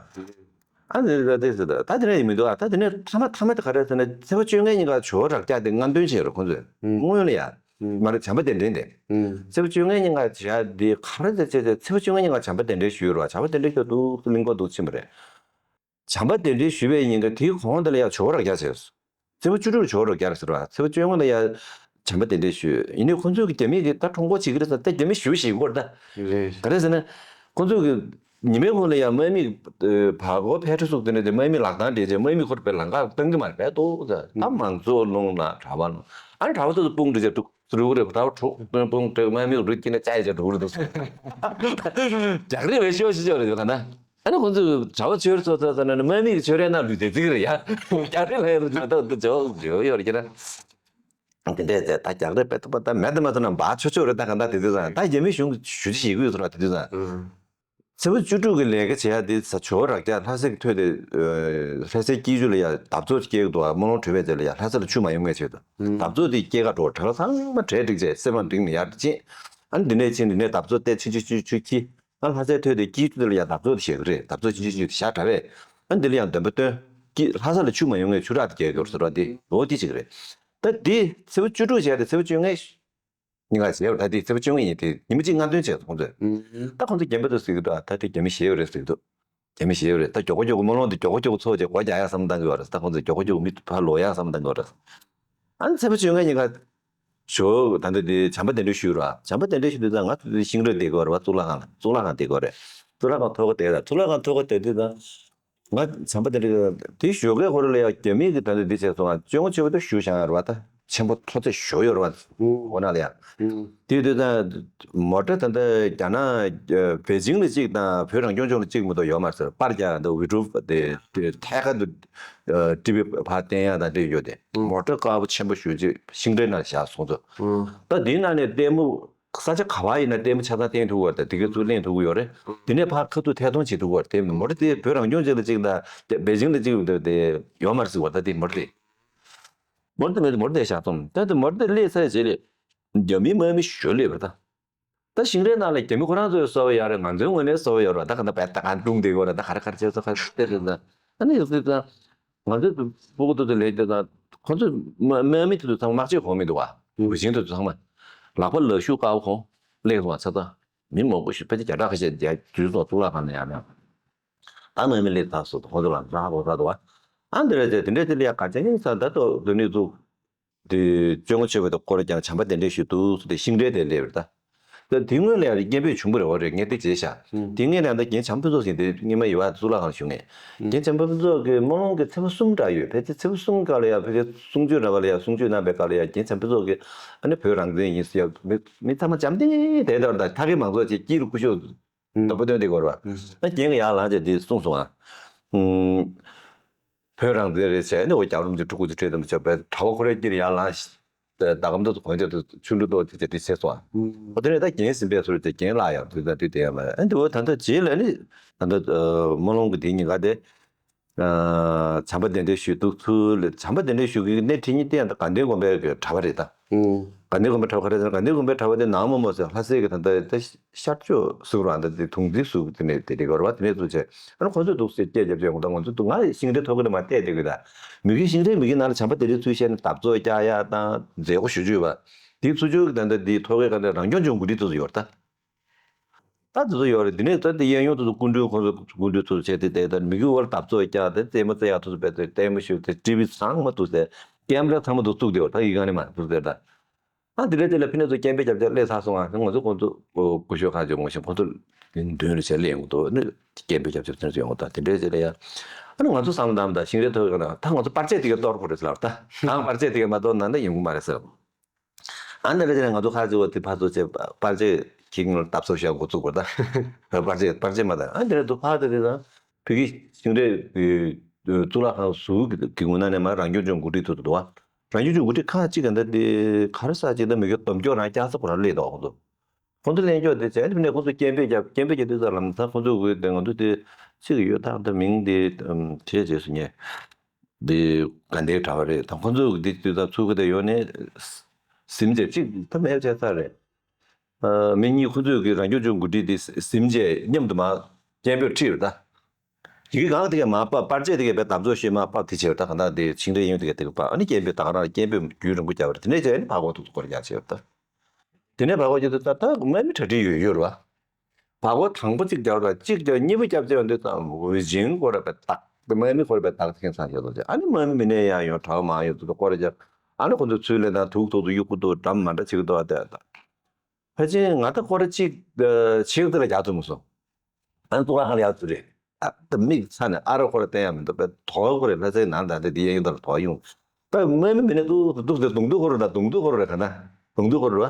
ཨ་ནི་ད་དེ་ཟེར་ད་ད་དེ་འདྲ་ཡིན་མི་འདུག་ཨ། ད་དེ་ནས་མཐའ་མ་མཐའ་མ་དེ་ག་རེ་ཟེར་ན་ཚེས་པ་བཅོ་ལྔའི་ཉིན་ཀ་ཇོ་བོ་རབ་རྒྱག་དེ་སྔ་འདོན་བྱས་རེད་ཁོང་ཚོས། ཨུ། སྔོན་ལ་ཡ། མ་རེད། བྱམས་པ་གདན་འདྲེན་དེ། ཚེས་པ་བཅོ་ལྔའི་ཉིན་ཀ་བྱ་དེ་ག་རེ་ཟེར་བྱས་ཚེ་ཚེས་པ་བཅོ་ལྔའི་ཉིན་ཀ་བྱམས་པ་གདན་འདྲེན་ཞུས་རོགས། བྱམས་པ་གདན་འདྲེན་ཞུ་འདུག་གླིང་སྐོར་འདུག་ཕྱིན་པ་རེད། བྱམས་པ་གདན་འདྲེན་ཞུས་པའི་ཉིན་ཀ་དེའི་གོང་དེ་ལ་ཡང་ཇོ་བོ་རབ་རྒྱས་ཟེར། ཚེས་པ་བཅུ་དྲུག་ཇོ་བོ་རབ་རྒྱས་ཟེར་བ། ཚེས་པ་བཅོ་ལྔ་ལ་ཡང་བྱམས་པ་གདན་འདྲེན་ཞུས། ཡིན་ནའི་ཁོ་ཚོས་ཀྱི་རྒྱ་མི་གི་ད་ཁྲོམ་སྐོར་བྱེད་ཀྱི་རེད་ཟེར། ད་རྒྱ་མི་ཞུ་ཞིག་སྐོར་ད། རེད། ག་རེ་ཟེར་ན། ཁོ་ཚོས་ཀྱི་ཉི་མའི་གུང་ལ་ཡང་དམག་མི་བར་སྐོར་ཕལ་ཆེར་སུག་དེ་ནས་དེ་དམག་མི་ལག་གདང་སྦྲེལ་རྗེས་དམག་མི་ཁོར་པའི་ལམ་ཁ་སྟོན་གྱི་མ་རེད། དཔེ་ཏོག་ཙམ་ད་མང་གཙོ་ལུང་ན་གྲྭ་པ་ལུང་ཨ་གྲྭ་པ་ཚོ་དཔུང་སྒྲིག་བྱས་འདུག་རུག་རེ་ད་ཕྲུག་དཔུང་སྒྲིག་དམག་མི་རུག་སྐྱེས་ནས་ཅ་ཡི་ཅ་འགྲོ་གི་རེད་འདུག་རྒྱག་རེས་བས་ཤོག་ཤི་ཅོག་རེད་འདུག་ད་ན། ཨ་ནི་ཁོང་ཚོས་གྲྭ་པ་ཆོས་ར་ཚོ་ཚོ་ཚོ་ནི་དམག་མི་གི་ཆོས་རའི་ནང་ལུས་བསྡད་ཚིག་རེད་ཡ། རྒྱག་རེས་ལ་ཡ་རུ་ཇོ་ཏོག་ཏུ་ཇོ་ཇོ་ཡོད་རེད་ཀྱི་ན། དེ་འདྲས་ཟེར་ད་རྒྱག་རེས་པད་ཐུབ་པ་ད་མེད་དུ་མ་ཐུབ་ན་འབའ་ཆོ་ཆོ་རེད། ད་ག་ད་དེ་དུས་ཙང་ད་རྒྱ་མི་གཞུང་གི་ཞུ་རྒྱུ་ཞིག་ཡོད་ཚོ་ར་དེ་དུས་ཙང་། ཚེས་པ་བཅུ་དྲུག་གི་ལས་ཀ་བྱེད་ཡ་དེ་ས་ཇོ་རག་རྒྱ་ལྷ་སའི་ཐོད་དེ་ལྷ་སའི་སྐྱིད་ཆུ་ལ་ཡ་འདབ་ཚོགས་སྐྱེ་གི་འདུག་ཨ་སྨོན་ལམ་གྲོལ་བའི་རྗེས་ལ་ཡ་ལྷ་ས་ལ་ཆུ་མ་ཡོང་ངེས་བྱས་འདུག་འདབ་ཚོགས་དེ་སྐྱེ་ག་འགྲོ་བྲག་ལ་ཚང་མ་གྲལ་སྒྲིག་བྱས་སེམས་མ་འགྲིག་ནས་ཡར་ཕྱིན། ཨ་ནི་འདི་ནས་ཕྱིན་འདི་ནས་འདབ་ཚོགས་དེ་ཕྱིན་ཆུ་ཆུ་ཆུ་ཁྱི། ཨ་ལྷ་སའི་ཐོད་དེ་སྐྱིད་ཆུ་དེ་ལ་ཡ་འདབ་ཚོགས་དེ་བཞག་གི་རེད། འདབ་ཚོགས་ཕྱིན་ཆུ་ཆུ་དེ་བཞག་དྲ་བས། ཨ་འདི་ལ་ཡང་འདོན་པ་སྟོན། སྐྱིད་ལྷ་ས་ལ་ཆུ་མ་ཡོང་ངེས་ཆུ་རགས་དེ་རྒྱག་གི་ཡོད་ཟེར་བ་དེ་ལོ་དེ་གཅིག་རེད། ད་དེ་ཚེས་པ་བཅུ་དྲུག་བྱས་ཏེ་ཚེས་པ་བཅོ་ལྔའི་ཉིན་ག་བྱས་པ་ད་དེ་ཚེས་པ་བཅོ་ལྔ་ཡིན་དེ་ཉིན་མ་གཅིག་སྔ་འདོན་བྱས་སོང་ཚོད། ད་ཁོང་ཚོ་རྒན་པ་ཚོ་ཟེར་གི་འདུག་ད་དེ་རྒྱ་མི་ཞེ་ཡོད་རེད་ཟེར་གི་འདུག་རྒྱ་མི་ཞེ་ཡོད་རེད། ད་མགྱོགས་པོ་མགྱོགས་པོ་སྨོན་ལམ་དེ་མགྱོགས་པོ་མགྱོགས་པོ་ཚོགས་བྱས་སྒོ་རྒྱག་ཡག་བསམ་བཏང་གི་ཡོད་རེད། ད་ཁོང་ཚོ་མགྱོགས་པོ་མགྱོགས་པོ་མི་ཕར་ལོག་ཡག་བསམ་བཏང་གི་ཡོད་རེད། ཨ་ནི་ཚེས་པ་བཅོ་ལྔ་ཉིན་ཀ་ཞོགས་ད་ལྟ་དེ་བྱམས་པ་གདན་འདྲེན་ཞུས་ར། བྱམས་པ་གདན་འདྲེན་ཞུས་དུས་ཙང་ང་ཚོ་དེ་ཤིང་རས་བསྡད་དགོས་རེད་བ། གཙུག་ལག་ཁང་ལ་གཙུག་ལག་ཁང་བསྡད་དགོས་རེད། གཙུག་ལག་ཁང་ཐོག་ཁ་བསྡད་ད་གཙུག་ལག་ཁང་ཐོག་ཁ་བསྡད་དུས་ཙང་ང་བྱམས་པ་གདན་འདྲེན་དེ་ཞོགས་ཀའི་ཁོ་ར་ལ་ཡང་རྒྱ་མི་གི་ད་ལྟ་འདི་བྱས་སོང་ང་བཅོ་ལྔ་བཅུ་པ་དེ་ཞུ་བཞག་ཡོད་རེད་བ། ད་ཆེན་པོ་མཐོ་ཚད་ཞོ་ཡོད་རེད་བ། ཁོ་ན་ལ་ཡང་དེ་དུས་ཙང་མོ་ཊ་ད་ལྟ་རྒྱ་ནག་པེ་ཅིང་ལ་གཅིག་དང་བོད་རང་སྐྱོང་ལྗོངས་ལ་གཅིག་མ་གཏོགས་ཡོད་མ་རེད་ཟེར། པར་རྒྱག་ཡང་འདུག་བི་ཌིའོ་དེ་ཐད་ཀར་དུ་ཊི་ཝི་ཕར་བསྟན་ཡག་དང་འདྲ་ཡོད་དེ། མོ་ཊ་དཀར་པོ་ཆེན་པོ་ཞེ་ཅིག་ཤིང་འབྲས་ནང་བཞག་སོང་ཚོ། ད་དེའི་ནང་ནས་ལྟད་མོ་ས་ཆ་ག་བ་ཡིན་ན་ལྟད་མོ་ཆ་ཚང་བསྟན་ཐུབ་ཀྱི་ཡོད་རེད། དེ་གའི་ཚུར་ལེན་ཐུབ་ཀྱི་ཡོད་རེད། དེ་ནས་ཕར་ཁ་ཐུག་ཐད་གཏོང་བྱེད་ཐུབ་ཀྱི་ཡོད་རེད། དེ་མོ་ཊ་དེ་བོད་རང་སྐྱོང་ལྗོངས་ལ་གཅིག་དང་པེ་ཅིང་ལ་གཅིག་དེ་ཡོད་མ་རེད་ཟེར་བ། ད་དེ་མོ་ཊ་དེ་མོ་ཊ་དེ་མེད་དེ་མོ་ཊ་དེ་བཞག་སོང་། ད་དེ་མོ་ཊ་དེ་སླེབས་ཚར་རྗེས་ལ་རྒྱ་མི་དམག་མི་ཞོ་སླེབས་པ་རེད་ད། ད་ཤིང་འབྲས་ནང་ལ་རྒྱ་མི་ཁོ་རང་ཚོའི་གསོ་བ་ཡག་རེད། ང་ཚོའི་ངོས་ནས་གསོ་བ་ཡག་རེད། ད་ག་ད་བད་ད་གང་ཀྲུང་དེ་གོ་རེད། ད་ག་རེ་ག་རེ་བྱས་ཚོ་ག་རེ་བལྟས་རེད། ད་ཨ་ནི་ཡོད་ཚད་ད་ང་ཚོའི་ཕྲུ་གུ་དེ་ཚོ་ལས་དེ་ད་ཁོ་ཚོས་དམག་མི་དེ་ཚོ་ཚང་མ་དམག་ཆས་གོན་མི་འདུག་བ། དེ་བཞིན་དུ་ཚང་མ་ལག་པ་ལག་ཤུབས་དཀར་པོ་གོན་སླེབས་སོང་བ། ཚ་ཚ་མི་མང་པོ་ཞིག་ཕལ་ཆེར་བརྒྱ་ཕྲག་ཁ་ཤས་བསྡད་དུས་སོགས་གཙུག་ལག་ཁང་ནས་ཡར་ལངས། ད་དམག་མི་སླེབས་ཚར་སོང་། ཁོ་ཚོ་ལ་འདྲ་པོ་ཚ་འདུག་བ། ཨ་འདི་རེད་ཟེར། དེ་འདྲས་དེ་ལ་ཡ་ག་ཅན་ཡིན་ས་ད་ལྟ་འདི་ནས་འཛུགས། དེ་བཅོ་ལྔ་མཆོད་པ་དང་སྐོར་ར་ཀྱང་བྱམས་པ་གདན་འདྲེན་ཞུས་འདུག་ཟེར་ཏེ་ཤིང་འབྲས་དེ་སླེབས་རེད་ད། ད་དེ་སྔོན་ལ་ཡང་སྐད་འབོད་བྱུང་བ་རེད། འོ་རེད། ངས་དེ་བརྗེད་ཤག་དེ་སྔོན་ལ་ཡང་ད་རྒན་བྱམས་པ་ཕུན་ཚོགས་ཟེར་དེ་སྔོན་མ་ཡོད་བ། གཙུག་ལག་ཁང་ལ་བཞུགས་ནས། རྒན་བྱམས་པ་ཕུན་ཚོགས་ཀྱིས་སྨོན་ལམ་གྱི་ཚེས་པ་གསུམ་གྲ་ཡོད། ཕལ་ཆེར་ཚེས་པ་གསུམ་སྐབས་ལ་ཡང་ཕལ་ཆེར་གསུང་ཆོས་འདྲ་བ་ལ་ཡང་གསུང་ཆོས་གནང་པའི་སྐབས་ལ་ཡང་རྒན་བྱམས་པ་ཕུན་ཚོགས་ཀྱིས་ཨ་ནི་བོད་རང་བཙན་ཡིན་ཟེར་ཡ་མི་མི་ཚང་མ་འཇམ་ཐིང་ཐིང་བསྡད་དེ་བར་ད་ཕ་གིའི་མང་ཚོགས་ཀྱི་དཀྱིལ་ལ་སྐུ་ཞབས་དོ་པོ་སྟོན་དེ་གོ་ར་བ། ཨ་རྒན་གྱིས་ཡར་ལངས་བྱས་དེ་གསུངས་སོང་ཨ། བོད་རང་བཙན་རེད་བྱས་ནས་འོ་རྒྱབ་ལུང་གི་ཕྲུ་གུ་ཚོ་ཁྲིད་དམ་བྱས་པའི་གྲྭ་པ་ཁོ་རའི་དཀྱིལ་ཡར་ལངས་ཤིག་ད་གམ་ད་ཚོ་གོན་ཆས་ཚོ་ཆུ་འབྲུ་ཏོག་ཅིག་ཅིག་བྱས་སོང་ཨ། འོ་དེ་ནས་ད་རྒན་ཟིན་པའི་ཚོར་དེ་རྒན་ལགས་ཡང་དུས་ད་དུས་དེ་ཡང་མ་ཨ་འདི་འོ་ད་ད་རྗེས་ལ་ནི་ད་ད་སྨོན་ལམ་གྱི་དེ་ཉིན་ག་དེ་བྱམས་པ་གདན་འདྲེན་ཞུས་འདུག་ཚུལ་བྱམས་པ་གདན་འདྲེན་ཞུ་གི་གནས་ཁྲི་གཉིས་དེ་ཡང་ད་དགའ་ལྡན་དགོན་པའི་གི་གྲྭ་པ་རེད་ད། དགའ་ལྡན་དགོན་པའི་གྲྭ་པ་ག་རེ་ཟེར་ན་དགའ་ལྡན་དགོན་པའི་གྲྭ་པ་དེ་ནང་མོ་མོ་ཟེར་ལྷ་སའི་གི་ད་ལྟ་ད་ཤར་ཕྱོགས་ཟུར་རང་ད་དེ་དུང་རྩིས་ཟུར་དེ་ནས་དེ་རེད་གོ་ར་བ། དེ་ནས་ཚུར་བྱས་ཨ་ནི་ཁོ་ཚོས་འདུག་སེ་སྐད་རྒྱབ་བྱས་ང་ད་ང་ཚོ་འདུག་ང་ཤིང་འབྲས་ཐོག་གི་ནས་མ་བལྟས་དེ་གི་ད་མི་གི་ཤིང་འབྲས་མི་གི་ནང་ལ་བྱམས་པ་དེ་རིགས་ཚུལ་བཤད་ནས་འདབ་ཚོགས་རྒྱག་ཡ་དང་མཛད་སྒོ་ཞུ་རྒྱུ་ཡོད་པ་དེ་ཚུར་ཕྱོགས་གི་ད་ལྟ་དེ་ཐོག་གི་ག་ནས་རང་སྐྱོང་ལྗོངས་འགོ་ཁྲིད་ཚོ་ཡོད་རེད་ད། ད་དེ་ཚོ་ཡོད་རེད། དེ་ནས་ད་དེ་གཡས་གཡོན་དུ་སྐུ་མགྲོན་ཁོ་ཚོ་སྐུ་མགྲོན་ཚོ་བྱས་ཏེ་བསྡད་ད་མི་གི་བར་འདབ་ཚོགས་རྒྱག་དེ་རྩེད་མོ་རྩེ་ཡག་ཐུག་ཚོ་བས་ཏེ་ལྟད་མོ་ཞུ་དེ་ཊི་ཝི་ཚང་མ་འདུག་སེ་ཀེམ་ར་ཚང་མ་འདུག་བཙུགས་བསྡད་ཡོད་ད་ཡི་ག་ནས་མ་འདུག་ཟེར་ད། ཨ་དེ་འདྲ་དེ་ལ་ཕི་ནས་ཚོ་སྐད་འབོད་རྒྱབ་རྒྱབ་སླེབས་ཚར་སོང་ཨ། ང་ཚོ་ཁོང་ཚོ་སྐུ་ཞབས་ཁག་ཅིག་ངོ་ཤེས་ཁོང་ཚོ་མདུན་ལ་བྱས་སླེབས་ཡོང་གི་འདུག་ནི་སྐད་འབོད་རྒྱབ་རྒྱབ་ཚར་ཡོང་གི་འདུག་དེ་འདྲ་ཅིག་ལ་ཡ་ཨ་ནི་ང་ཚོ་བསམ་བློ་བཏང་ད་ཤིང་རས་ཐོག་གི་ན་ད་ང་ཚོ་པར་ཆས་དེ་ག་གཏོར་དགོས་རེད་ཟེར་ལབ་ད་གང་པར་ཆས་དེ་ག་མ་གཏོར་ན་ད་ཡོང་གི་མ་རེད་ཟེར། ཨ་ནི་རེ་རེ་ང་ཚོ་ཁ་ཅིག་བ་དེ་ཕར་ཚུར་བྱས་པར་ཆས་ཁྱི་ངོ་ལ་བཏབ་སོ་བྱ་འགོ་བཙུགས་པ་ད། པར་ཆས་པར་ཆས་མ་ད་ཨ་འདི་རེ་འདུག་ཕར་དེ་རེ་ད། ཕ་གི་ཤིང་འབྲས་གཙུག་ལག་ཁང་ཟུར་གི་ངོས་ན་ནས་མར་རང་སྐྱོང་ལྗོངས་འགོ་ཁྲིད་ཚོ་འདུག་བ། རང་སྐྱོང་ལྗོངས་འགོ་ཁྲིད་ཁག་ཅིག་ག་འདི་དེ་ག་རེ་ས་ཅིག་ད་མི་གི་སྡོམ་སྐྱོར་རང་བསྐྱར་གསོ་ཁོ་རང་སླེབས་འདུག་ཁོ་ཚོ། ཁོ་ཚོ་ལེན་ཆོག་དེ་བྱས་ནས་ཁོ་ཚོ་སྐད་འབོད་རྒྱབ་སྐད་འབོད་རྒྱབ་དུས་ཙམ་ལམ་སང་ཁོ་ཚོ་གི་དེ་ང་ཚོ་དེ་ཅིག་ཡོད་ཐག་ད་མིང་དེ་བྲིས་རྗེས་སུ་ཉེ། འདི་དགའ་ལྡན་གྲྭ་པ་རེད་དང་ཁོ་ཚོ་གི་འདི་དུས་ད་ཚུགས་ཀྱི་དེ་ཡོད་ནས་ཟིམ་བྱས་གཅིག་ད་མེད་བྱས་ཚར་རེད། མི་གཉིས་ཁོ་ཚོས་ཀྱི་རང་སྐྱོང་ལྗོངས་འགོ་ཁྲིད་དེ་ཟིམ་བྱས་མཉམ་དུ་མ་སྐད་འབོད་ཁྲིད་རེད་ད། ཡི་གེ་གང་དེ་གས་མ་ཕབ་པར་ཆས་དེ་གས་བས་འདབ་ཚོགས་ཤེས་མ་ཕབ་དེ་བྱས་རེད་ད་གང་ལྟར་དེ་ཆིང་རེ་ཡོང་དེ་གས་དེ་གས་ཕབ་ཨ་ནི་སྐད་འབོད་ད་ག་རང་སྐད་འབོད་རྒྱུན་རིང་པོ་རྒྱབ་རེད་དེ་ནས་བྱས་ནས་ཕར་གོ་ཐུག་ཐུག་སྐོར་རྒྱག་བྱས་རེད་ད། དེ་ནས་བར་སྐོར་བྱེད་དུས་ད་ལྟ་དམག་མི་གྲ་སྒྲིག་ཡོད་ཡོད་རེད་བ། བར་སྐོར་དང་པོ་གཅིག་རྒྱག་ར་གཅིག་རྒྱག་གཉིས་པ་རྒྱབ་བྱས་འོང་དུས་ཙམ་ཝེ་ཇིང་སྐོར་ར་བའི་རྟགས་དེ་དམག་མི་སྐོར་བའི་རྟགས་ཁྱེད་ཚང་ཡོད་དོ་ཅེ། ཨ་ནི་དམག་མི་མི་སྣས་ཡང་ཡང་གྲྭ་བ་མང་ཡོད་དུ་སྐོར་ར་རྒྱབ། ཨ་ནི་ཁོ་ཚོ་ཚུར་ལེན་དང་དུག་ཐོག་ཏུ་གཡུག་གུ་འདུག་འགྲམ་མ་འདྲ་བྱེད་ཀྱི་འདུག་ཨ་དེ་ད། ཕལ་ཆེར་ང་ད་སྐོར་ར་གཅིག་ཕྱེད་ཀ་ཙམ་ལ་རྒྱག་ཐུབ་མ་སོང་། ཨ་ནི་གཙུག་ལག་ཁང་ལ་ཡར་ཚུར་རེད། ཨ་ད་མིག་ཚ་ནས་ཨ་རོ་ཁོ་ར་བསྟན་ཡག་མི་འདུག་པས་དོག་ཁོ་རེ་ལྷ་སའི་ནང་ད་ལྟ་འདི་གཡས་གཡོན་དུ་ལ་དོག་ཡོང་། ད་དམག་མི་མི་སྣས་འདུག་འདུག་སྟེ་གདོང་ཐུག་ཁོ་རེ་ད་གདོང་ཐུག་ཁོ་རེ་ག་ན་གདོང་ཐུག་ཁོ་རེ་བ།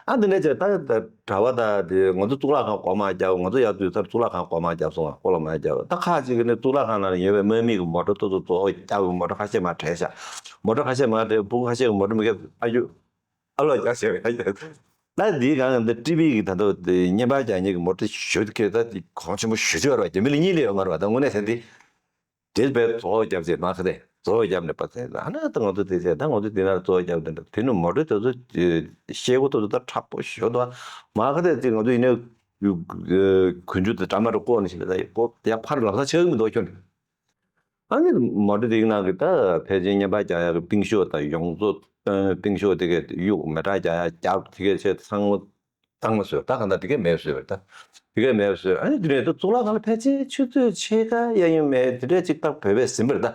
ཨ་འདི་འདྲ་བྱས་ད་ད་གྲྭ་བ་ད་དེ་ང་ཚོ་གཙུག་ལག་ཁང་སྒོ་མ་བརྒྱབ། ང་ཚོ་ཡར་འཛུལ་ཚར་གཙུག་ལག་ཁང་སྒོ་མ་བརྒྱབ་སོང་བ། སྐོར་ལ་མ་བརྒྱབ། ད་ཁག་ཅིག་གི་ནི་གཙུག་ལག་ཁང་ནང་ལ་ཡོད་པའི་དམག་མི་གི་མོ་ཊ་ཏོག་ཏོག་ཏོག་བརྒྱབ། མོ་ཊ་ཁ་ཤས་མར་བྲལ་ཤག་མོ་ཊ་ཁ་ཤས་མར་བྲལ། ཕྲུ་གུ་ཁ་ཤས་ཀྱི་མོ་ཊ་མི་ཁ་ཨ་ཡུ། ཨ་ལོ་རྒྱག་བྱས་པའི་ད་འདིའི་སྒང་འདི་ཀྲི་པི་གི་ད་ལྟ་བརྙན་པར་རྒྱག་མཁན་གྱི་མོ་ཊ་ཞུ་ཁྱེད་ད་གོང་ཆེན་པོ་ཞུ་ཆོག་ར་བ་རྒྱ་མི་ལ་གཉིས་ལས་ཡོད་མ་རེད་བ། ད་དངོས་གནས་བྱས་འདི་དེ་བས་རྫོགས་རྒྱབ་ཟེར་མ་ཁ་དེ་རྫོགས་རྒྱབ་ནས་པ་ཚེ་ཨ་ན་ད་ང་ཚོ་དེ་ཚེ་ད་ང་ཚོ་དེ་ན་རྫོགས་རྒྱབ་དེ་འདྲ་དེ་ནི་མོ་ཊ་དེ་ཚོ་ཤེལ་སྒོ་དེ་ཚོ་ད་མཁྲེགས་པོ་ཞུ་འདུག་མ་ཁ་དེ་ཚེ་ང་ཚོ་ཡིན་ནའི་གོན་ཆུ་དེ་གྲ་མ་རུ་བཀོག་ནས་ཞིག་ད་ཡག་པར་ལག་ས་ཆགས་མི་འདུག་ཁྱོད་ནི། ཨ་ནི་མོ་ཊ་དེའི་ནང་གི་ད་ཕལ་ཆེར་བརྙན་པར་རྒྱག་ཡག་གི་པིང་ཤོག་དང་ཡོངས་རྫོགས་སྟོན་པིང་ཤོག་དེ་གས་གཡུག་མེ་སྲེག་རྒྱག་ཡག་རྒྱབ་དེ་གས་ཆེ་ཚང་མ་བཏང་མ་བཟོས། ད་གང་ལྟར་དེ་གས་མེད་བཟོས་པ་རེད། ད་དེ་གས་མེད་བཟོས། ཨ་ནི་དེ་ནས་ད་གཙུག་ལག་ཁང་ལ་ཕལ་ཆེར་ཆུ་ཚོད་ཕྱེད་ཀ་གཡས་གཡོན་མེད་དེ་འདྲས་ཅིག་ད་བོད་པས་ཟིན་པ་རེད་ད།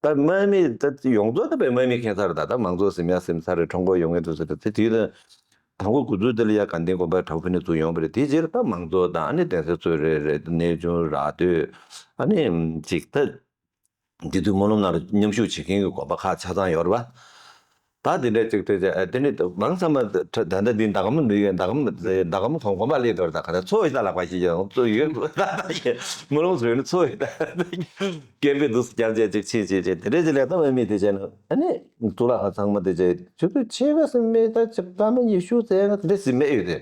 ད་དམག་མི་ད་ཡོངས་རྫོགས་ད་བོད་དམག་མི་ཁེངས་ཚར་རེད། ད་ད་མང་ཚོགས་ཟིན་ཡག་ཟིན་ཚར་རེད། ཁྲོམ་སྐོར་ཡོང་མཁན་དེ་ཚོ་རེད། དེ་དུས་ད། དང་པོ་འགོ་ཚུགས་དེ་ལ་ཡ་དགའ་ལྡན་དགོན་པའི་གྲྭ་པ་ཕུ་ནུ་ཚོ་ཡོང་བ་རེད། དེའི་རྗེས་ལ་ད་མང་ཚོགས་དང་ཨ་ནི་གདན་ས་ཚོ་རེ་རེ་གནས་ཆུང་ར་སྟོད་ཨ་ནི་ཅིག་ད་འདི་དུས་སྨོན་ལམ་ནང་ལ་མཉམ་ཞུགས་བྱེད་མཁན་གྱི་དགོན་པ་ཁག་ཆ་ཚང་ཡོད་རེད་བ། ད་དེ་འདྲ་ཅིག་དེ་ཅིག་ཨ་དེ་ནི་མང་ཚང་མ་ད་ད་ལྟ་འདི་ཟླ་གམ་འདི་ཟླ་གམ་ཟླ་གམ་གོང་དགོན་པ་སླེབས་དོར་ད་ག་ད་ཚོ་ཡི་ད་ལག་པ་ཞིག་ཀྱང་ཚོ་ཡོད་སྨོན་ལམ་བཟོས་ནི་ཚོ་ཡི་ད་སྐད་འབོད་འདུག་སྐྱབས་རྗེ་ཅིག་ཆེ་ཆེ་ཆེ་དེ་འདྲ་ཅིག་ལས་ད་བ་མི་དེ་བྱས་ན་ཨ་ནི། གཙུག་ལག་ཁང་ཚང་མ་དེ་ཚོ་ཆུ་ཚོད་ཕྱེད་ཀ་ཙམ་མེད་ད་ཅིག་སྐར་མ་ཉི་ཤུ་ཙམ་ཡང་དེ་འདྲ་ཟིན་མེད་ཡོད་དེ།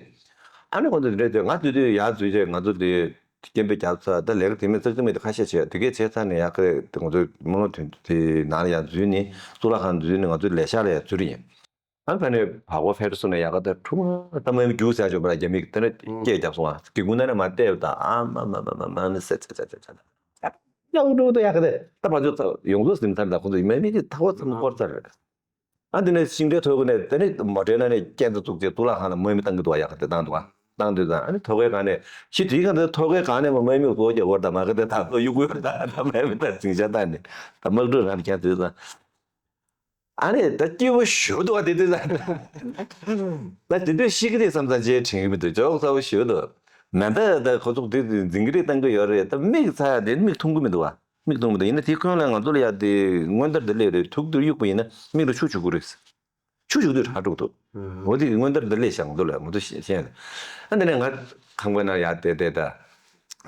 ཨ་ནི་ཁོང་ཚོ་དེ་འདྲ་དེ་ང་དུས་དུས་ཡར་འཛུལ་བྱས་ང་ཚོ་དེ་སྐད་འབོད་རྒྱབ་ཚར། ད་ལས་ཀ་དེ་མིན་ཙག་ཙིག་མེད་དེ་ཁ་ཤས་བྱས་དེ་གས་བྱས་ཚར་ནས་ཡར་ཁ་དེ་ང་ཚོ་སྨོན་ལམ་དོན་དེ་ནང་ལ་ཡར་འཛུལ་ནས་གཙུག་ལག་ཁང་འཛུལ་ནས་ང་ཚོ་ལས་ཤག་ལ་ཡར་འཛུལ་ཡིན། ཨ་ཕ་ནས་བ་གོ་ཕེ་ཏྲ་སུ་ནས་ཡར་ཁ་ད་ཁྲུང་ད་མ་ཡིན་རྒྱུག་ཟེར་ཆོག་པ་ལ་རྒྱ་མིས་དེ་འདྲ་སྐད་རྒྱབ་སོང་ང་སྒེའུ་ཁུང་ནང་ནས་མར་བལྟས་ཡོད་ད། ཨ་མ་མ་མ་མ་མ་ནི་ཟེར་ཚ་ཚ་ཚ་ཚ། ཡག་འགྲོ་འདུག་ཡག་གི་རེད། ད་ཕར་ཚུར་ཚ་ཡོངས་རྫོགས་ཟིན་ཚར། ད་ཁོང་ཚོ་ཡིན་མིན་གྱི་ཐག་པ་ཚང་མ་སྐོར་ཚར་རེད། ཨ་འདི་ནས་ཤིང་འབྲས་ཐོག་གི་ནས་དེ་ནས་མོ་ཊའི་ནང་ནས་སྐྱེལ་འདུག་བཙུགས་རྗེས་གཙུག་ལག་ཁང་ལ་དམག་མི་བཏང་གི་འདུག་ཡག་གི་དེ་བཏང་འདུག་བཏང་དུས་ཙང་ཨ་ནི་ཐོག་ཁའི་སྒང་ནས་ཤི་དེའི་སྒང་དེ་ཐོག་ཁའི་སྒང་ནས་མ་དམག་མི་གོ་རྒྱག་བར་དང་མ་གི་དེ་ད་ལོ་གཡུག་གུ་ཡོད་ད་ད་དམག་མི་ད་འཛིང་ཤ་བཏང་ནས་ད་དམག་འཁྲུག་རང་ཁྱེར་དུས་ཙང་། ཨ་ནི་ད་སྐྱིད་པོ་ཞུ་འདུག་བ་དེ་དུས་ད། ད་དེ་དུས་ཤི་གི་རེད་བསམ་ཙང་རྗེས་དྲན་གི་མི་འདུག་ཇོག་ཚ་བོ་ཞུ་འདུག་མེ་མདའ་ད་ཁོ་ཚོ་དེ་འཛིང་གི་རེད་བཏང་གི་ཡོད་རེད། ད་མིག་ཚ་ཡ་དེ་མིག་མཐོང་གི་མི་འདུག་བ། མིག་མཐོང་མི་འདུག་ཡིན་ན་དེ་ཁོན་ལ་ང་ཚོ་ལ་ཡ་དེ་སྔོན་ལྟར་དུ་སླེབས་རེད། ཐུག་དུ་གཡུག་པ་ཡིན་ན་མིག་ལ་ཆུ་བྱུག་གི་རེད། ཆུ་བྱུག་དུས་ཧྲ་དྲུག་འདུག་འོ་དེ་སྔོན་ལྟར་དུ་སླེབས་ཤག་ང་ཚོ་ལ་ང་ཚོ་ཤེས་ཤེས་ཡ་དེ། ཨ་འདི་ནས་ང་ཁང་པའི་ནང་ཡ་དེ་དེ་ད་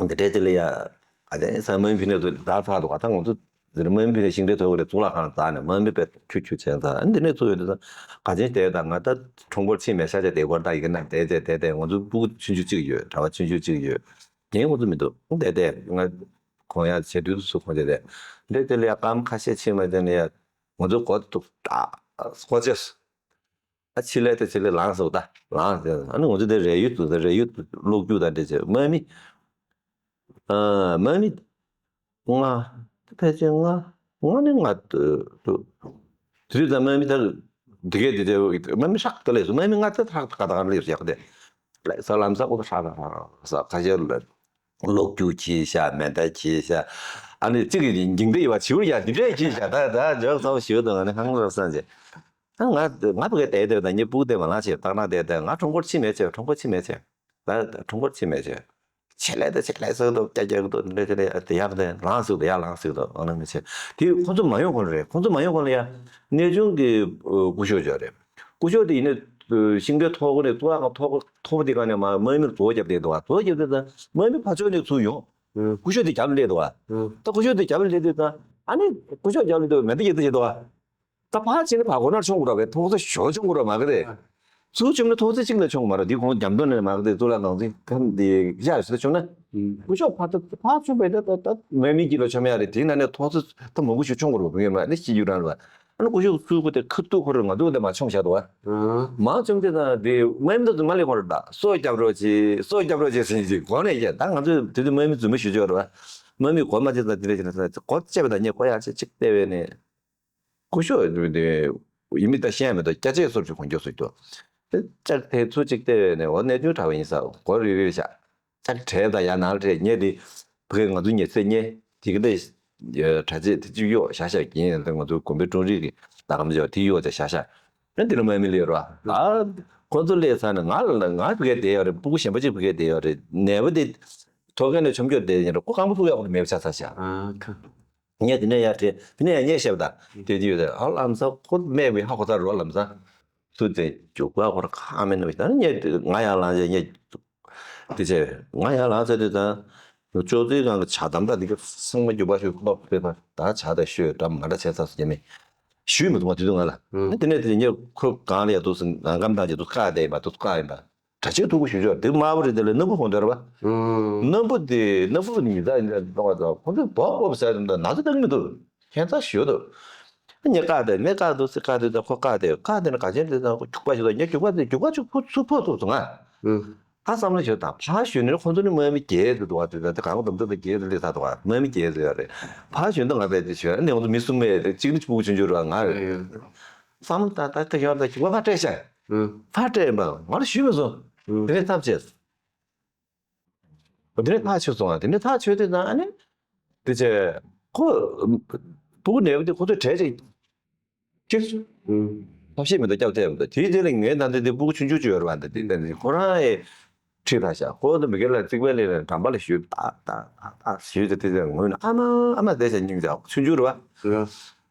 འདི་འདྲའི་དེ་ལ་ཡ་ཨ་དེ་ས་མ་ཡིན་ཕི་ནས་ཚོ་ད་ཚ་འདུག་བ། ད་ང་ཚོ། ཟེར་དམག་མི་ཕུད་ནས་ཤིང་འབྲས་ཐོག་གི་རེད། གཙུག་ལག་ཁང་རྩ་ནས་དམག་མི་པས་ཁྱུ་ཁྱུ་བྱས་ཙང་ཨ་འདི་ནས་ཚུར་ཡོང་དུས་ཙང་ག་ཅན་བསྡད་དང་ང་ད་ཁྲོམ་སྐོར་ཕྱིན་མེད་ཤག་བྱས་བསྡད་སྐོར་ད་ཡི་གེ་ན་བསྡད་བསྡད་བསྡད་བསྡད་ང་ཚོ་སྤུ་གུ་ཆུང་ཆུང་གཅིག་ཡོད། གྲྭ་པ་ཆུང་ཆུང་གཅིག་ཡོད། རྒན་ཁོ་ཚོ་མི་འདུག་བསྡད་བསྡད་ང་ཁོང་ཡ་བྱེད་དུས་སུ་ཁོང་བྱས་བསྡད་བསྡད་དེ་ལ་ཡ་སྐར་མ་ཁ་ཤས་ཕྱིན་མ་བྱས་ནས་ཡ་ང་ཚོ་སྒོ་ཐུག་ད་སྒོ་ཕྱེ་སོང་། ཨ་ཕྱི་ལས་དེ་ཕྱི་ལས་ལངས་སོང་ད། ལངས་ཟེར་ཨ་ནི་ང་ཚོ་དེ་རས་ཡུལ་དུ་རས་ཡུལ་གློག་རྒྱུག་དང་འདྲེས་བྱས་དམག་མི། ཨ་དམག་མི་ལྔ། དེ་ཕལ་ཆེར་ལྔ། ལྔ་ནི་ལྔ་འདུག་དེ་དུས་ད་དམག་མི་ད་དེ་གས་དེ་དེ་དམག་མི་ཧྲག་ཏུ་སླེབས་སོང་། དམག་མི་ལྔ་དེ་ཧྲག་ཏུ་ག་ད་ག་སླེབས་སོང་ཡག་དེ། ལས་ས་ལམ་ས་ཁོ་ཧྲག་ཧྲག་ཧྲག་ཧྲག་ས་ཁ་ཤས་ལ། གློག་རྒྱུག་གིས་ཤ་མེ་མདའ་གིས་ཤ། ཨ་ནི་གཅིག་གིས་འགྱིང་དེ་ཡོད་པ་བྱིའུ་ཡ་འདི་འདྲས་གིས་ཤ་ད་ད་ཇོག་ཚ་བོ་ཞིག་འདུག་ང་ནི་ཧང་རབ་སངས་རྒྱས། ཨ་ང་ང་བུ་གའི་བསྡད་བསྡད་ད་ངའི་སྤུ་གུ་བསྡད་མ་ལང་ཞེས་ཏག་ན་བསྡད་བསྡད་ང་ཁྲོམ་སྐོར་ཕྱིན་མེད་ཆེ་ཁྲོམ་སྐོར་ཕྱིན་མེད་ཆེ། ད་ཁྲོམ་སྐོར་ཕྱིན་མེད་ཆེ། ཆེ་ལས་ད་ཆེ་ལས་ཟེར་འདུག་ཀྱ་ཀྱ་འདུག་འདྲ་ཆེ་ལས་དེ་ཡག་དེ་ལང་ཟིག་དེ་ཡག་ལང་ཟིག་དེ་ཨ་ནི་མི་ཆེ། དེ་ཁོ་ཚོ་མ་ཡོང་གོང་རེད། ཁོ་ཚོ་མ་ཡོང་གོང་ལ་ཡ་གནས་ཆུང་གི་སྐུ་ཞབས་ཅིག་རེད། སྐུ་ཞབས་དེ་ཡིན་ན་ཤིང་འབྲས་ཐོག་གོ་ནས་གཙུག་ལག་ཁང་ཐོག་ཐོག་དེ་ག་ནས་མ་དམག་མིར་བཙོག་བརྒྱབ་བསྡད་འདུག་བ། བཙོག་བརྒྱབ་བསྡད་ད་དམག་མི་ཕར་ཕྱོགས་ནས་ཚུར་ཡོང་། སྐུ་ཞབས་དེ་རྒྱབ་ལ་སླེབས་འདུག་བ། ད་སྐུ་ཞབས་དེ་རྒྱབ་ལ་སླེབས་དུས་ད་ཨ་ནི་སྐུ་ཞབས་རྒྱབ་ལ་སླེབས་དུས་མེ་མདའ་རྒྱག་དུས་བྱེད་འདུག་བ། ད་ཕར་ཕྱིན་ནས་ཕར་སྒོ་ནར་མཆོང་དགོས་ར་བས་ཐོག་ཚད་ཞོ་མཆོང་དགོས་ར་མ་གི་རེད། ཚུར་བྱུང་ནས་ཐོག་ཚད་གཅིག་ལ་མཆོང་མ་ར་འདི་ཁོང་རྒྱབ་མདོ་ནས་མ་གི་རེད། གཙུག་ལག་ཁང་ཚིག་ཁམས་འདི་བཞག་ཞིག་བྱུང་ན། སྐུ་ཞབས་ཕར་ད་ཕར་མཆོང་བས་ད་ད་ད་མེ་མི་གི་ལ་མཆོང་ཡ་རེད། དེའི་ནང་ནས་ཐོག་ཚད་ད་མང་པོ་ཞིག་མཆོང་དགོས་ར་བ་མི་ཡོད་མ་ནི་ཤི་རྒྱུ་རང་རེད་བ། ཨ་ནི་སྐུ་ཞབས་ཚུར་ཁོ་དེ་ཁ་ཐུག་ཁོ་ར་ང་ཚོ་དེ་མ་མཆོང་བཞག་འདུག་བ། མ་མཆོང་དེ་ད་དེ་དམག་མི་ད་ཚོ་མ་ལས་ཁོ་ར་ད་སོ་རྒྱབ་རོགས་བྱེད་སོ་རྒྱབ་རོགས་བྱེད་ཟེར་ཞིག་གོ་ནས་ཡ་ད་ང་ཚོ་དེ་དུས་དམག་མི་རྫུན་མ་ཞུ་ཆོག་རེད་བ། དམག་མི་གོ་མ་བྱེད་ད་དེ་རེད་ཅེ་ན་ས་གོ་བཅད་པ་ད་ཉེ་གོ་ཡ་ཆེ་གཅིག་བལྟས་བས་ནས། སྐུ་ཞབས་དེ་ཡིན་མིན་ད་ཤེས་ཡ་མེད་དོ། སྐྱ་ཆས་སོར་ཆུ་གོན་རྒྱུ་སོ་རྒྱུ། ལྕགས་ཐལ་ཚུར་གཅིག་བལྟས་ནས་འོ་གནས་ཚུལ་དྲག་པ་ཡིན་ས་གོ་རི་རི་བཞག་ལྕགས་བྲལ་དང་ཡར་ནང་བྲལ་ཉེ་དེ་བོད་ང་ཚོ་ཉེ་ཚེ་ཉེ་དེ་གི་འདི་དྲ་རྩེད་དེ་གཅིག་གཡོག་བཞག་བཞག་གིན་ཡང་ང་ཚོ་དགོན་པའི་དྲུང་རིག་གི་ད་གམ་ཅོག་དེ་གཡོག་བྱས་བཞག་བཞག་ཨ་འདི་ལ་དམག་མི་སླེབས་རོགས་ཨ་ཁོ་ཚོ་སླེབས་ཚར་ནས་ང་ལ་ང་བུ་གའི་བསྡད་ཡོད་རེད། སྤུ་གུ་གཞན་པ་གཅིག་བུ་གའི་བསྡད་ཡོད་རེད། ནད་པ་དེ་ཐོག་ཁ་ནས་མཆོང་སྐྱོད་བསྡད་ཡིན་རེད། ཁོ་རྐང་པ་ཚུགས་ཡག་པོ་མེད་པ་ཆགས་ཚར་ཤག་ཨ་ཁ། ངས་དེ་ནས་ཡར་དྲན་དེ་ནས་ཡར་བསྙལ་བཤད་པ་དང་དེ་དེ་ཡོད་དེ་ཨ་ལམ་སང་ཁོ་སྨྲས་པའི་ཧ་གོ་ཚར་རོགས་ལམ་སང་ཚུར་དེ་རྒྱུག་པ་ཁོ་ར་ཁ་མེད་ནོ་ད་ངས་ང་ཡར་ལངས་བྱས་ངས་དེ་བྱས་ང་ཡར་ལངས་ཚར་དུས་ད་ཅོག་ཙེའི་སྒང་གི་ཇ་དམ་དང་དེ་ག་ཚང་མ་རྒྱུག་པ་ཞིག་ལོག་པའི་བར་ད་ཇ་དང་ཤོད་འདྲ་མ་འདྲ་བྱས་ཚར་སོང་རྒྱ་མི་ཞུས་མི་འདུག་ང་དེ་དུས་ང་ལ་དེ་ནས་དེ་ངས་ཁོ་སྒང་ལ་ཡར་འདུག་སེ་ངང་གམ་དང་ཅིག་འདུག་བཀག་བསྡད་ཡིན་པ་འདུག་བཀག་ཡིན་པ། གྲྭ་ཆས་མཐུག་པོ་ཞུ་ཆོག་དེ་དམར་པོ་རེད། དེ་ལ་སྣམ་བུ་གོན་འདོད་རེད་པ། སྣམ་བུ་དེ་སྣམ་བུ་ཉིས་བརྡ་ཡིན་ད་གཏོང་བ་དང་ཁོང་ཚོས་འབོག་འབོག་ཟེར་དུས་ན་ཚ་བཏང་གི་མི་འདུག་ཁྱད་མཚར་ཞུ་འདུག་ངས་བཀག་དེ་ངས་བཀག་འདུག་ཟེར་བཀག་དེ་ད་ཁོ་བཀག་དེ་བཀག་དེ་ན་ག་ཅན་དེ་ད་ཁོ་རྒྱུག་པ་ཞུ་ད་ངས་རྒྱུག་པ་དེ་རྒྱུག་པ་ཅིག་ཁོ་ཚུར་ཕོག་ཐུབ་སོང་ང་། ཨ་བསམ་བློ་ཞུ་དང་ཕར་ཞུ་ནས་ཁོང་ཚོ་ནི་དམག་མི་བརྒྱད་དུ་འདུག་བ་དེ་ད་དེ་གང་ག་འདམ་ཚོ་དང་བརྒྱད་དུ་སླེབས་ཚར་འདུག་བ་དམག་མི་བརྒྱད་དུ་ཡོད་རེད། ཕར་ཞུ་ན་ང་བས་དེ་ཞུ་ཨ་ནི་ཁོང་ཚོ་མི་གསུམ་མེད་དེ་གཅིག་ནི་ཕྲུ་གུ་ཆུང་ཆུང་རེད་བ་ང་རེད། བསམ་བློ་ད་ད་ད་ཡོང་ད་རྒྱུག་པ་ཕར་སྤྲད་ཤག་ཕར་སྤྲད་ཡིན་པ་ང་ལ་ཞུས་མ་སོང་། དེ་ནས་ཐབས་ཆད། དེ་ནས་ཐག་ཆོད་སོང་ང་། དེ་ནས་ཐག་ཆོད་དུས་ཙང་ཨ་ནི་དེ་ཚེ་ཁོ་སྤུ་གུ་ནད་པ་དེ་ཁོ་ཚོས་གྲལ་ཅིག་ཅིག་ཐབས་ཤེས་མི་འདུག་སྐྱབས་ཐེབས་མི་འདུག་དེའི་རྗེས་ལ་ངའི་ད་ལྟ་དེ་སྤུ་གུ་ཆུང་ཆུང་ཅིག་ཡོད་རེད་བ། ད་དེ་ད་ཁོ་རང་ཨེ་ཁྲིད་ད་ཤག་ཁོ་ཚོ་མི་སྒེར་ལ་རྩིག་པའི་ལས་ལ་འགྲམ་པ་ལ་ཞུས་ཏག་ཏག་ཏག་ཏག་ཞུས་ཏེ་དེ་ཚེ་ངུས་ན་ཨ་མ་ཨ་མ་བསྡད་ཤག་སྙིང་རྗེ་ཆུང་ཆུང་རེད་བ།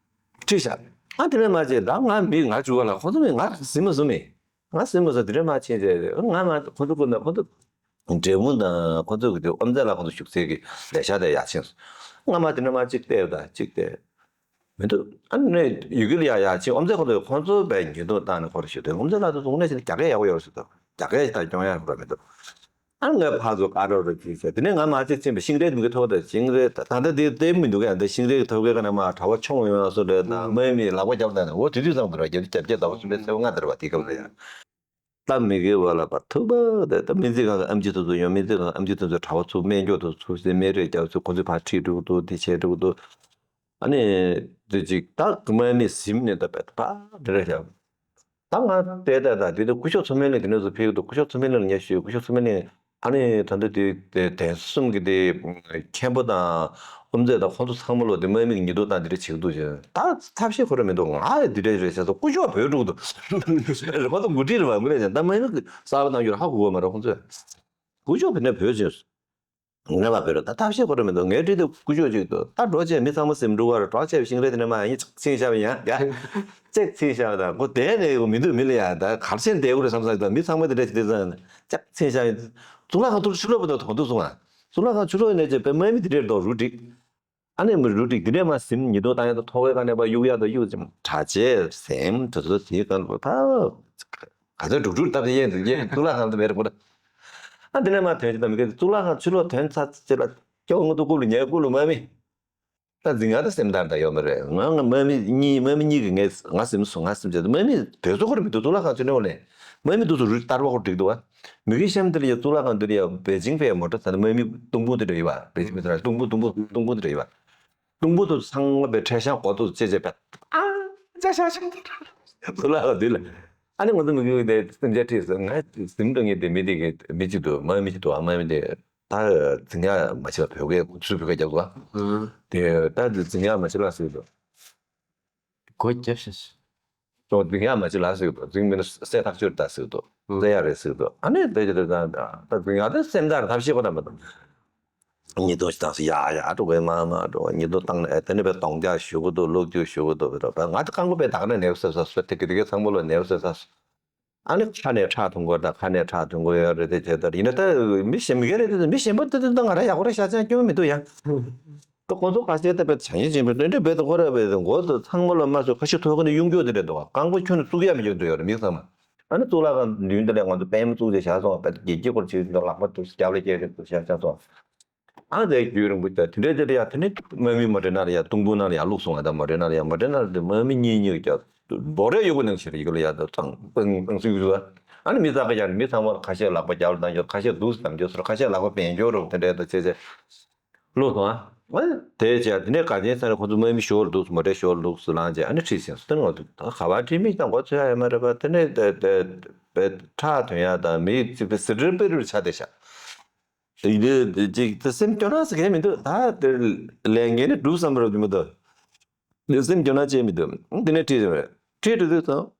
ཁྲིད་ཤག་ཨ་དེ་ནས་མ་བྱས་ད་ང་མི་ང་བཅུག་ག་ལ་ཁོ་ཚོ་མི་ང་ཟིན་མ་ཟིན་མི། ང་སེམས་མ་སོ་དེ་འདྲ་མ་ཕྱིན་རེད། ང་མ་ཁོ་ཚོ་ཀུན་ན་ཁོ་ཚོ་འབྲས་སྤུངས་དང་ཁོ་ཚོ་གི་དེ་ཨོམ་རྩེ་ལ་ཁོ་ཚོ་བཞུགས་སའི་གི་ལས་ཤག་དེ་ཡར་ཕྱིན་སོང་། ང་མ་དེ་འདྲ་མ་གཅིག་བལྟས་དང་གཅིག་བལྟས་མི་འདུག་ཨ་ནི་ཡུལ་གི་ལ་ཡར་ཡར་ཕྱིན་ཨོམ་རྩེ་ཁོ་ཚོ་ཁོ་ཚོ་བས་ཉེས་རྡུང་བཏང་ནས་ཁོ་ར་ཞུ་དོན་ཨོམ་རྩེ་ལ་དུ་དུང་ནས་ཕྱིན་རྒྱ་སྐད་ཡག་པོ་ཡོད་རེད་ཟེར་དོ། རྒྱ་སྐད་ད་སྐྱོང་ཡག་ཁོ་ར་མི་འདུག་ཨ་ནི་ངས་ཕར་ཚུར་ཀ་རོག་རོག་ཅིག་བྱས་དེ་ནས་ང་མ་གཅིག་ཕྱིན་པའི་ཤིང་རས་མི་གི་ཐོག་དང་ཤིང་རས་ད་ད་ལྟ་དེ་བལྟས་མི་འདུག་ག་ཡང་ད་ཤིང་རས་ཀྱི་ཐོག་ཁའི་ཀ་ནས་མ་གྲྭ་པ་མཆོང་ཡོང་སོ་རེད་དང་དམག་མི་ལག་པ་རྒྱབ་ད་ནས་འོ་དེ་དུས་ཙམ་དུ་ར་རྒྱབ་རྒྱབ་རྒྱབ་ཟླ་བ་གསུམ་པའི་ཚེས་པ་ལྔ་དེར་བ་དེ་སྐབས་ལ་ཡང་། ད་མི་དགེ་བ་ལ་བར་ཐུག་པ་དེ་ད་སྨན་རྩིས་ཁང་གི་ཨེམ་ཆི་དེ་ཚོ་ཡོང་སྨན་རྩིས་ཁང་གི་ཨེམ་ཆི་དེ་ཚོ་གྲྭ་པ་ཚུར་སྨན་སྐྱོར་དུ་ཚུར་སེ་སྨན་རས་རྒྱབ་ཚུར་ཁོ་ཚོས་ཕར་ཁྲིད་འགྲོ་གི་འདུག་དེ་བྱས་འགྲོ་གི་འདུག་ཨ་ནི་དེ་ཅིག་ད་དམག་མི་ཟིན་ནས་ད་བས་ད་ཕར་འདྲ་རེད་ཤག་ད་ང་བལྟས་བལྟས་ད་དེ་དུས་སྐུ་ཞབས་མཚོ་སྨན་གླིང་དེ་འདྲ་ཚོ་ཕེབས་ཀྱི་འདུག་སྐུ་ཞབས་མཚོ་སྨན་གླིང་ལ་ངས་ཞུས། སྐུ་ཞབས་མཚོ་སྨན་གླིང་ཨ་ནི་ད་ལྟ་དེ་དེ་གདན་གསུམ་གྱི་དེ་མཁན་པོ་དང་དབུ་མཛད་དང་ཁོང་ཚོ་ཚང་མ་ལོ་དེ་དམག་མི་གི་ཉེས་རྡུང་བཏང་དེ་འདྲ་བྱེད་ཀྱི་འདུག་ཅེས་ད་ཐབས་ཤེས་ཁོ་ར་མི་འདུག་ང་དེ་འདྲ་རེད་ཟེར་སོང་། སྐུ་ཞབས་བོད་འགྲོ་གི་འདུག་རེད་པ། ད་མགོ་ཁྲིད་རེད་པ་མི་རེད་ཅང་ད་དམག་མི་གི་གསར་པ་བཏང་རྒྱུར་ཧ་གོ་གི་མ་རེད་ཁོང་ཚོས། སྐུ་ཞབས་བོད་ནས་བོད་ཕྱིན་སོང་། ངས་ལབ་པ་རེད། ད་ཐབས་ཤེས་ཁོ་རང་མི་འདུག་ངའི་འདྲི་དེ་སྐུ་ཞབས་ཅིག་འདུག་ད་འགྲོ་བྱས་མི་ཚང་མ་སེམས་འགྲོ་བར་གྲོགས་བྱས་པའི་ཤིང་རས་དེ་འདྲ་མ་ཡིན་ཅིག་ཕྱིན་ཤག་ཡང་ཡ། ཅིག་ཕྱིན་ཤག་ད་ཁོ་བསྡད་ནས་ཡོད་མི་འདུག་མི་ལ་ཡ་ད་གར་ཕྱིན་བསྡད་དགོས་རེད་བསམ་ས་ད་མི་ཚང་མ་དེ་འདྲ་ཅིག་བསྡད་ཙང་ཅིག་ཕྱིན་ཤག་ཡིན། གཙུག་ལག་ཁང་ཐུག་ཕྱི་ལོགས་པ་དང་དོང་དུ་སོང་ང་། གཙུག་ལག་ཁང་ཕྱི་ལོགས་ནས་ཅིག་པའི་དམག་མི་དེ་འདྲས་འདུག་རུ་སྒྲིག་ཨ་ནི་མི་རུ་སྒྲིག་འདི་འདྲས་མ་ཟིན་ཉེས་རྡུང་བཏང་ཡ་ད་ཐོག་ཁའི་ཀ་ནས་པ་གཡུག་ཡ་ད་གཡུག་ཅིག་གྲྭ་ཆས་སེམས་དེ་ཚོ་དེའི་སྒང་ལ་ད། ག་ཚོད་འགྲུབ་འགྲུབ་སྟབས་ཡས་འདུག་ཡས་གཙུག་ལག་ཁང་དུ་མེད་རེད་པོ། ཨ་འདི་ནས་མ་ཐོན་ཅི་ད་མི་སྐད་གཙུག་ལག་ཁང་ཕྱི་ལོགས་ཐོན་ཚར་ཅི་ལ་སྐྱོ་ངོ་ཏུ་ཀུ་ལུ་ཉལ་ཀུ་ལུ་དམག་མི། ད་འཛིང་ང་ད་སེམས་དར་ད་ཡོད་མ་རེད། ང་ང་དམག་མི་གཉིས་དམག་མི་གཉིས་ཀྱི་ངས་ང་སེམས་སུ་ང་སེམས་ཅི་ད་དམག་མི་བོད་སོ་ཁོ་རེ་མི་འདུག་གཙུག་ལག་ཁང་ཕྱི་ནས་འོ་ལེ། དམག་མི་འདུག་སུ་རུ་ཏར་བ་ཁོ་འགྲིག་འདུག་བ། མི་གི་གཤམ་དེ་ལ་ཡ་གཙུག་ལག་ཁང་དེ་ལ་ཡ་པེ་ཅིང་པའི་མོ་ཊ་ད་ནི་དམག་མི་སྟོང་ཕུང་དེ་འདྲ་ཡོད་བ། པེ་ཅིང་པའི་ད་སྟོང་ཕུང་སྟོང་ཕུང་སྟོང་ཕུང་དེ་འདྲ་ཡོད་བ། དུམ་བུ་དུ་ཚང་མ་པའི་འཕྲེད་བཞག་གོ་ཏུ་ཅེ་ཅེ་པད། ཨ་ཅ་ཤ་ཤ། ཚུ་ལ་ག་དུས་ལ། ཨ་ནི་ང་ཚོ་མི་གུས་དེ་སེམས་ཅན་ཁྲིད་སོང་ང་སིམ་འགྲོ་ངེས་དེ་མི་དེ་གི་མི་གཅིག་ཏུ་མ་མི་གཅིག་ཏུ་ཨ་མ་མི་དེ་ད་འཛིང་ཡ་མ་བྱེད་ལ་བོད་སྐད་ཚུར་བོད་སྐད་རྒྱབ་དགོས། དེ་ད་འཛིང་ཡ་མ་བྱེད་ལ་ཟེར་དུ། གོ་རྒྱབ་ཤ་ཤ། ཅོ་འཛིང་ཡ་མ་བྱེད་ལ་ཟེར་དུ་འཛིང་མི་ན་སེ་ཐག་ཆོད་ད་ཟེར་དུ། ཟེར་ཡ་རེད་ཟེར་དུ་ཨ་ནི་དེ་ཅི་རེད་ད་ད་འཛིང་ཡ་དེ་སེམས་ད་ཐབས་ཤེས་གོ་ད་མ་དང་། ཉེས་རྡུང་ཞིག་བཏང་སོང་། ཡ་ཡ་འགྲོ་གི་མ་མ་འགྲོ་ཉེས་རྡུང་བཏང་ནས་དེ་ནས་པའི་གདོང་རྒྱག་ཞུ་གི་འདུག་ལོག་རྒྱུ་ཞུ་གི་འདུག་ར་ང་ད་རྐང་པ་པའི་དག་ནས་ནེའུ་ཟེར་ས་སོ་ཐིག་གི་དེ་གའི་ཚང་མ་ལོ་ནེའུ་ཟེར་ས་སོ། ཨ་ནི་ཁ་ནས་ཁྲག་འཐུང་གི་ད་ཁ་ནས་ཁྲག་འཐུང་གི་ཡོད་རེད་དེ་བྱས་ད་ཡིན་ན་ད་མི་གཞན་མི་སྒེར་རེད་དེ་མི་གཞན་པ་དེ་དེ་ད་ང་ར་ཡག་པོ་རེད་ཤག་ཅང་སྐྱོན་མི་འདུག་ཡ། ད་ཁོང་ཚོ་ཁ་ཤས་ད་པའི་བྱ་ཡིན་བྱེད་མི་འདུག་འདྲ་བས་ད་ཁོ་ར་བས་ད་མགོ་ད་ཚང་མ་ལོ་མ་སོ་ཁ་ཤས་ཐོག་གི་ནས་གཡུང་རྒྱུག་དེ་རེད་འདུག་རྐང་པ་ཁྱོན་ནས་བཙུགས་ཡ་མི་འཇོག་འདུག་ཡོད་རེད་མི་ཚང་མ། ཨ་ནི་གཙུག་ལག་ཁང་མདུན་དེ་ལས་ང་ཚོ་པད་མ་བཙུགས་ཏེ་བཞག་སོང་བ། པད་དགེ་རྒྱས་སྐོར་བྱེད་ལག་པ་དུ་རྒྱབ་ལ་བཀལ་ཏེ་བཞག་བཞག་སོང་། ཨ་ནི་དེ་རྒྱུན་རིང་པོ་དེ་དེ་འདྲའི་དེ་ལ་ཡ་དེ་ནི་དམག་མི་མོ་ཊའི་ནང་ལ་ཡ་གཏུམ་པོ་ནང་ལ་ཡ་བླུགས་སོང་བ། ད་མོ་ཊའི་ནང་ལ་ཡ་མོ་ཊའི་ནང་ལ་དེ་དམག་མི་གཉིས་གཉིས་ཀྱ་འབོ་རའི་གཡོག་པོ་ནང་བཞིན་ཡི་གེ་ལ་ཡ་ད་ཚང་པང་པང་སུ་ཡུག་ཟུ་བ། ཨ་ནི་མི་ཙག་ག་ཡ་ནི་མི་ཚང་མ་ཁ་ཤས་ལག་པ་རྒྱབ་ལ་བཏང་རྒྱུ་ཁ་ཤས་འདུག་སེ་བསྡམ་རྒྱུ་ཁ་ཤས་ལག་པ་འབེན་རྒྱུ་རུ་དེ་འདྲའི་ད་བྱས་བྱས། བླུགས་སོང་ཨ། དེ་བྱས་དེ་ནས་ག་ཅན་ས་ནས་ཁོ་ཚོ་དམག་མི་ཞོར་འདུག་མོ་ཊའི་ཞོར་འདུག་སུ་ལངས་བྱས་ཨ་ནི་ཁྲིད་ཟིན་སོང་། དེ་ནས་ང་ཚོ་ད་ག་པར་ཁྲིད་མིན་ཀྱང་མགོ་ཚོས་ཡ་ཡོད་མ་རེད་པ། དེ་ནས་དེ་དེ་དེ་ཁྲག་ཐོན་ཡ་དང་མི་ཚིག་པའི་སི་ཏྲིར་པེ་རུར་ཆ་དེ་ཤ། དེ་དེ་ཅིག་དེ་སེམས་སྐྱོ་སྣང་ཟེར་མཁན་མི་འདུག་ད་དེ་ལས་འགན་ནི་སྒྲུབ་བསམ་པ་རབ་ཀྱི་མི་འདུག་དེ་སེམས་སྐྱོ་སྣང་ཅན་མི་འདུག་དེ་ནས་ཁྲིད་ཟིན་རེད། ཁྲིད་དུས་ཙང་།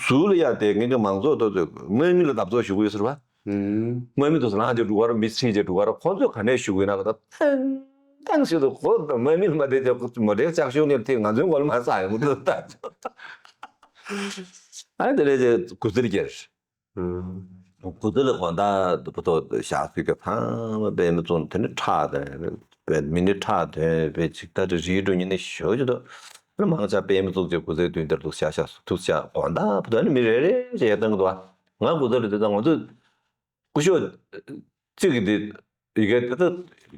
ཟུར་ལ་ཡ་དེ་ངེད་ཀྱི་མང་ཚོགས་དེ་ཚོས་དམག་མི་ལ་བརྡབ་གསིག་ཞུ་གི་ཡོད་ཟེར་བ། ཨུམ། དམག་མི་དེ་ཚོ་ལངས་བྱས་འགྲོ་ག་ར་མི་ཁྲིད་བྱས་འགྲོ་ག་ར་ཁོང་ཚོས་ག་ནས་ཞུ་གི་ཡོད་ན་ག་ད་ཐང་ཐང་ཞུ་དུ་ཁོ་དམག་མི་ལ་མ་བསྡད་བྱས་མོ་ཊའི་ལྕགས་ཤོག་ནས་དེ་ང་ཚོའི་མགོ་ལ་མ་ཚགས་ཡོང་གི་འདུག་ད། ཨ་དེ་ནས་ཅིག་གུས་བརྩི་རྒྱབ། ཨུམ། གུས་བརྩི་ལ་དགོངས་དག་བུ་ཐོག་བཞག་ཚུལ་གྱི་ཚང་མ་དཔེ་མི་ཚོགས་དེ་ནས་ཁྲག་དང་། དཔེ་མི་ནི་ཁྲག་དོན་དཔེ་ཅིག་ད་རེ་རིའི་འགྲོ་ཉིན་ནས་ཞོ་ཅི་དོ། མང་ཆེ་དཔེ་མི་ཚོགས་ཀྱི་གུས་བརྩི་མདུན་དེར་འདུག་ཤག་ཤག་འདུག་ཤག་དགོངས་དག་བུ་ཐོག་ནི་མི་རེ་རེ་ཞེས་བཏང་གི་འདུག་ང་གུས་བརྩི་ལ་དེ་ཚང་ང་ཚོ་སྐུ་ཞབས་གཅིག་གིས་དེ་ཡི་གེ་དེ་ཚོ་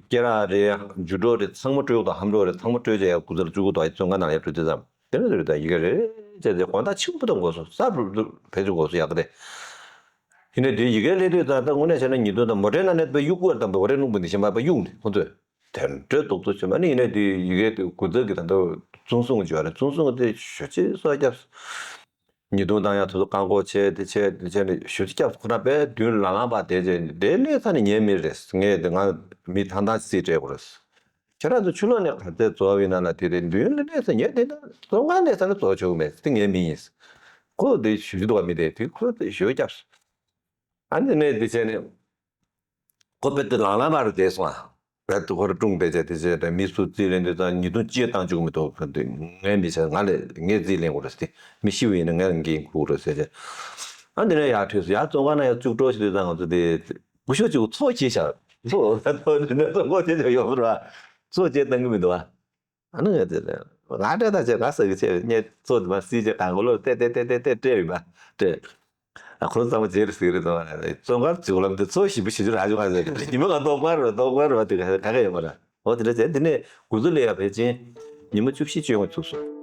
སྐེ་རགས་རེད། འཇུ་གྲོགས་རེད། ཚང་མ་སྤྲོད་དང་ཧམ་གྲོགས་རེད། ཚང་མ་སྤྲོད་བྱས་ཡ་གུས་བརྩི་ལ་བཅུག་གི་འདུག་བཙོན་ཁང་ནང་ཡ་སྤྲོད་དེ་ཙམ། དེ་ནས་རེད་ད་ཡི་གེ་རེ་རེ་བྱས་ཏེ་དགོངས་དག་ཆེན་པོ་དང་དགོངས་སོ་ས་བེད་སྤྱོད་དགོས་སོ་ཡག་གི་རེད། ཡིན་ནའི་དེ་ཡི་གེ་སླེབས་དུས་ད་ལྟ་དངོས་གནས་བྱས་ན་ཉིས་སྟོང་དང་མོ་ཊའི་ནང་ནས་དཔེ་གཡུག་པར་དང་མོ་ཊའི་རླུང་བུ་འདི་བཞིན་པ་དཔེ་གཡུག་ནས་ཁོང་ཚོས་དེ་འདྲའི་རྡོག་རྡོག་བྱས་མ་ནི་ཡིན་ནའི་དེ་ཡི་གེ་དེ་གུས་བརྩི་གི་ད་ལྟ་བཙོན་སྲུང་བརྗོད་རེད། བཙོན་སྲུང་དེ་ཞོ་ཆེ་སོ་རྒྱབ། ཉིས་སྟོང་དང་ཡང་དུ་བཀག་འགོག་བྱས་དེ་བྱས་དེ་བྱས་ནས་ཞོ་ཆེ་རྒྱབ་ཁོ་ན་དཔེ་མདུན་ལ་ལངས་པ་དེ་བྱས་དེ་སླེབས་ས་ནས་ཉན་མི་རེད། ངས་དེ་ང་མི་ཐང་ཐང་སྲིད་སྤྲད་དགོས་རེད། ཁྱེད་རང་ཚོ་ཕྱི་ལོགས་ནས་ག་ཚད་རྫོགས་ཡིན་ན་ལ་དེ་རེད། མདུན་ལ་གནས་ས་ཉལ་དེ་ན་བཙོན་ཁང་གནས་ས་ནས་རྫོགས་ཆོག་གི་མེད་དེ་ངའི་མི་ཡིན། ཁོ་དེ་ཞུ་རྒྱུ་འདུག་བ། མི་དེ་དེ་ཁོ་དེ་ཞུ་རྒྱབ། ཨ་ནི་ནས་དེ་བྱས་ནས་ཁོ་དཔེ་དེ་ལང་ལང་མ་རུ་བསྡད་སོང་ཨ། དཔེ་དེ་ཁོ་ར་ཀྲུང་དཔེ་བྱས་དེ་བྱས་དེ་མི་སུ་རྩིས་ལེན་དེ་ཙང་ཉིས་སྟོང་སྤྱི་བཏང་བཅུག་མི་ཐོག་ཁོ་དེ་ངའི་མི་བྱས་ང་ལས་ངས་རྩིས་ལེན་དགོས་རེད་ཟེར། མི་ཤི་བ་ཡིན་ན་ངས་འགན་འཁུར་དགོས་རེད་ཟེར་བྱས། ཨ་འདི་ནས་ཡར་འཕྲོས་སོང་ཡར་བཙོན་ཁང་ནང་ཡར་བཅུག་འགྲོ་ཞིག་དེ་ཙང་ང་ཚོ་དེ། སྐུ་ཞབས་གཅིག་ཚོགས་བྱས་བཞག་ཚོགས་ཚོགས་བྱས་བཞག་ཡོད་པ་རེད་བ། ཚོགས་བྱས་བཏང་གི་མི་འདུག་བ། ཨ་ནི་ང་དེ་ང་སྤྲད་ད་བྱས་ང་ཟ་གི་བྱས་ངས་ཚོགས་དེ་མ་སྲིད་བྱས་གང་གོ་ལོར་ཏེ་ཏེ་ཏེ་ཏེ་ཏེ་སྤྲད་ཡོད་པ་སྤྲད། ཨ་ཁོ་ཚང་མ་བྱས་རེད་ཟེར་རེད་དང་བཙོན་ཁང་བྱེད་ལམ་དེ་ཚོགས་ཞིབ་པོ་བྱེད་རྒྱུ་རག་ཆོག་ག་ཟེར་ཉི་མ་གང་ལྟོགས་པ་རེད་ལྟོགས་པ་རེད་བ་དེ་ག་ག་ག་ཡོད་པ་རེད། འོ་དེ་འདྲ་བྱས་དེ་ནས་དགུ་ཚོད་ལས་ཡ་ཕལ་ཆེན་ཉི་མ་བཅུ་བཞི་བཅོ་ལྔ་ཚུགས་སོང་།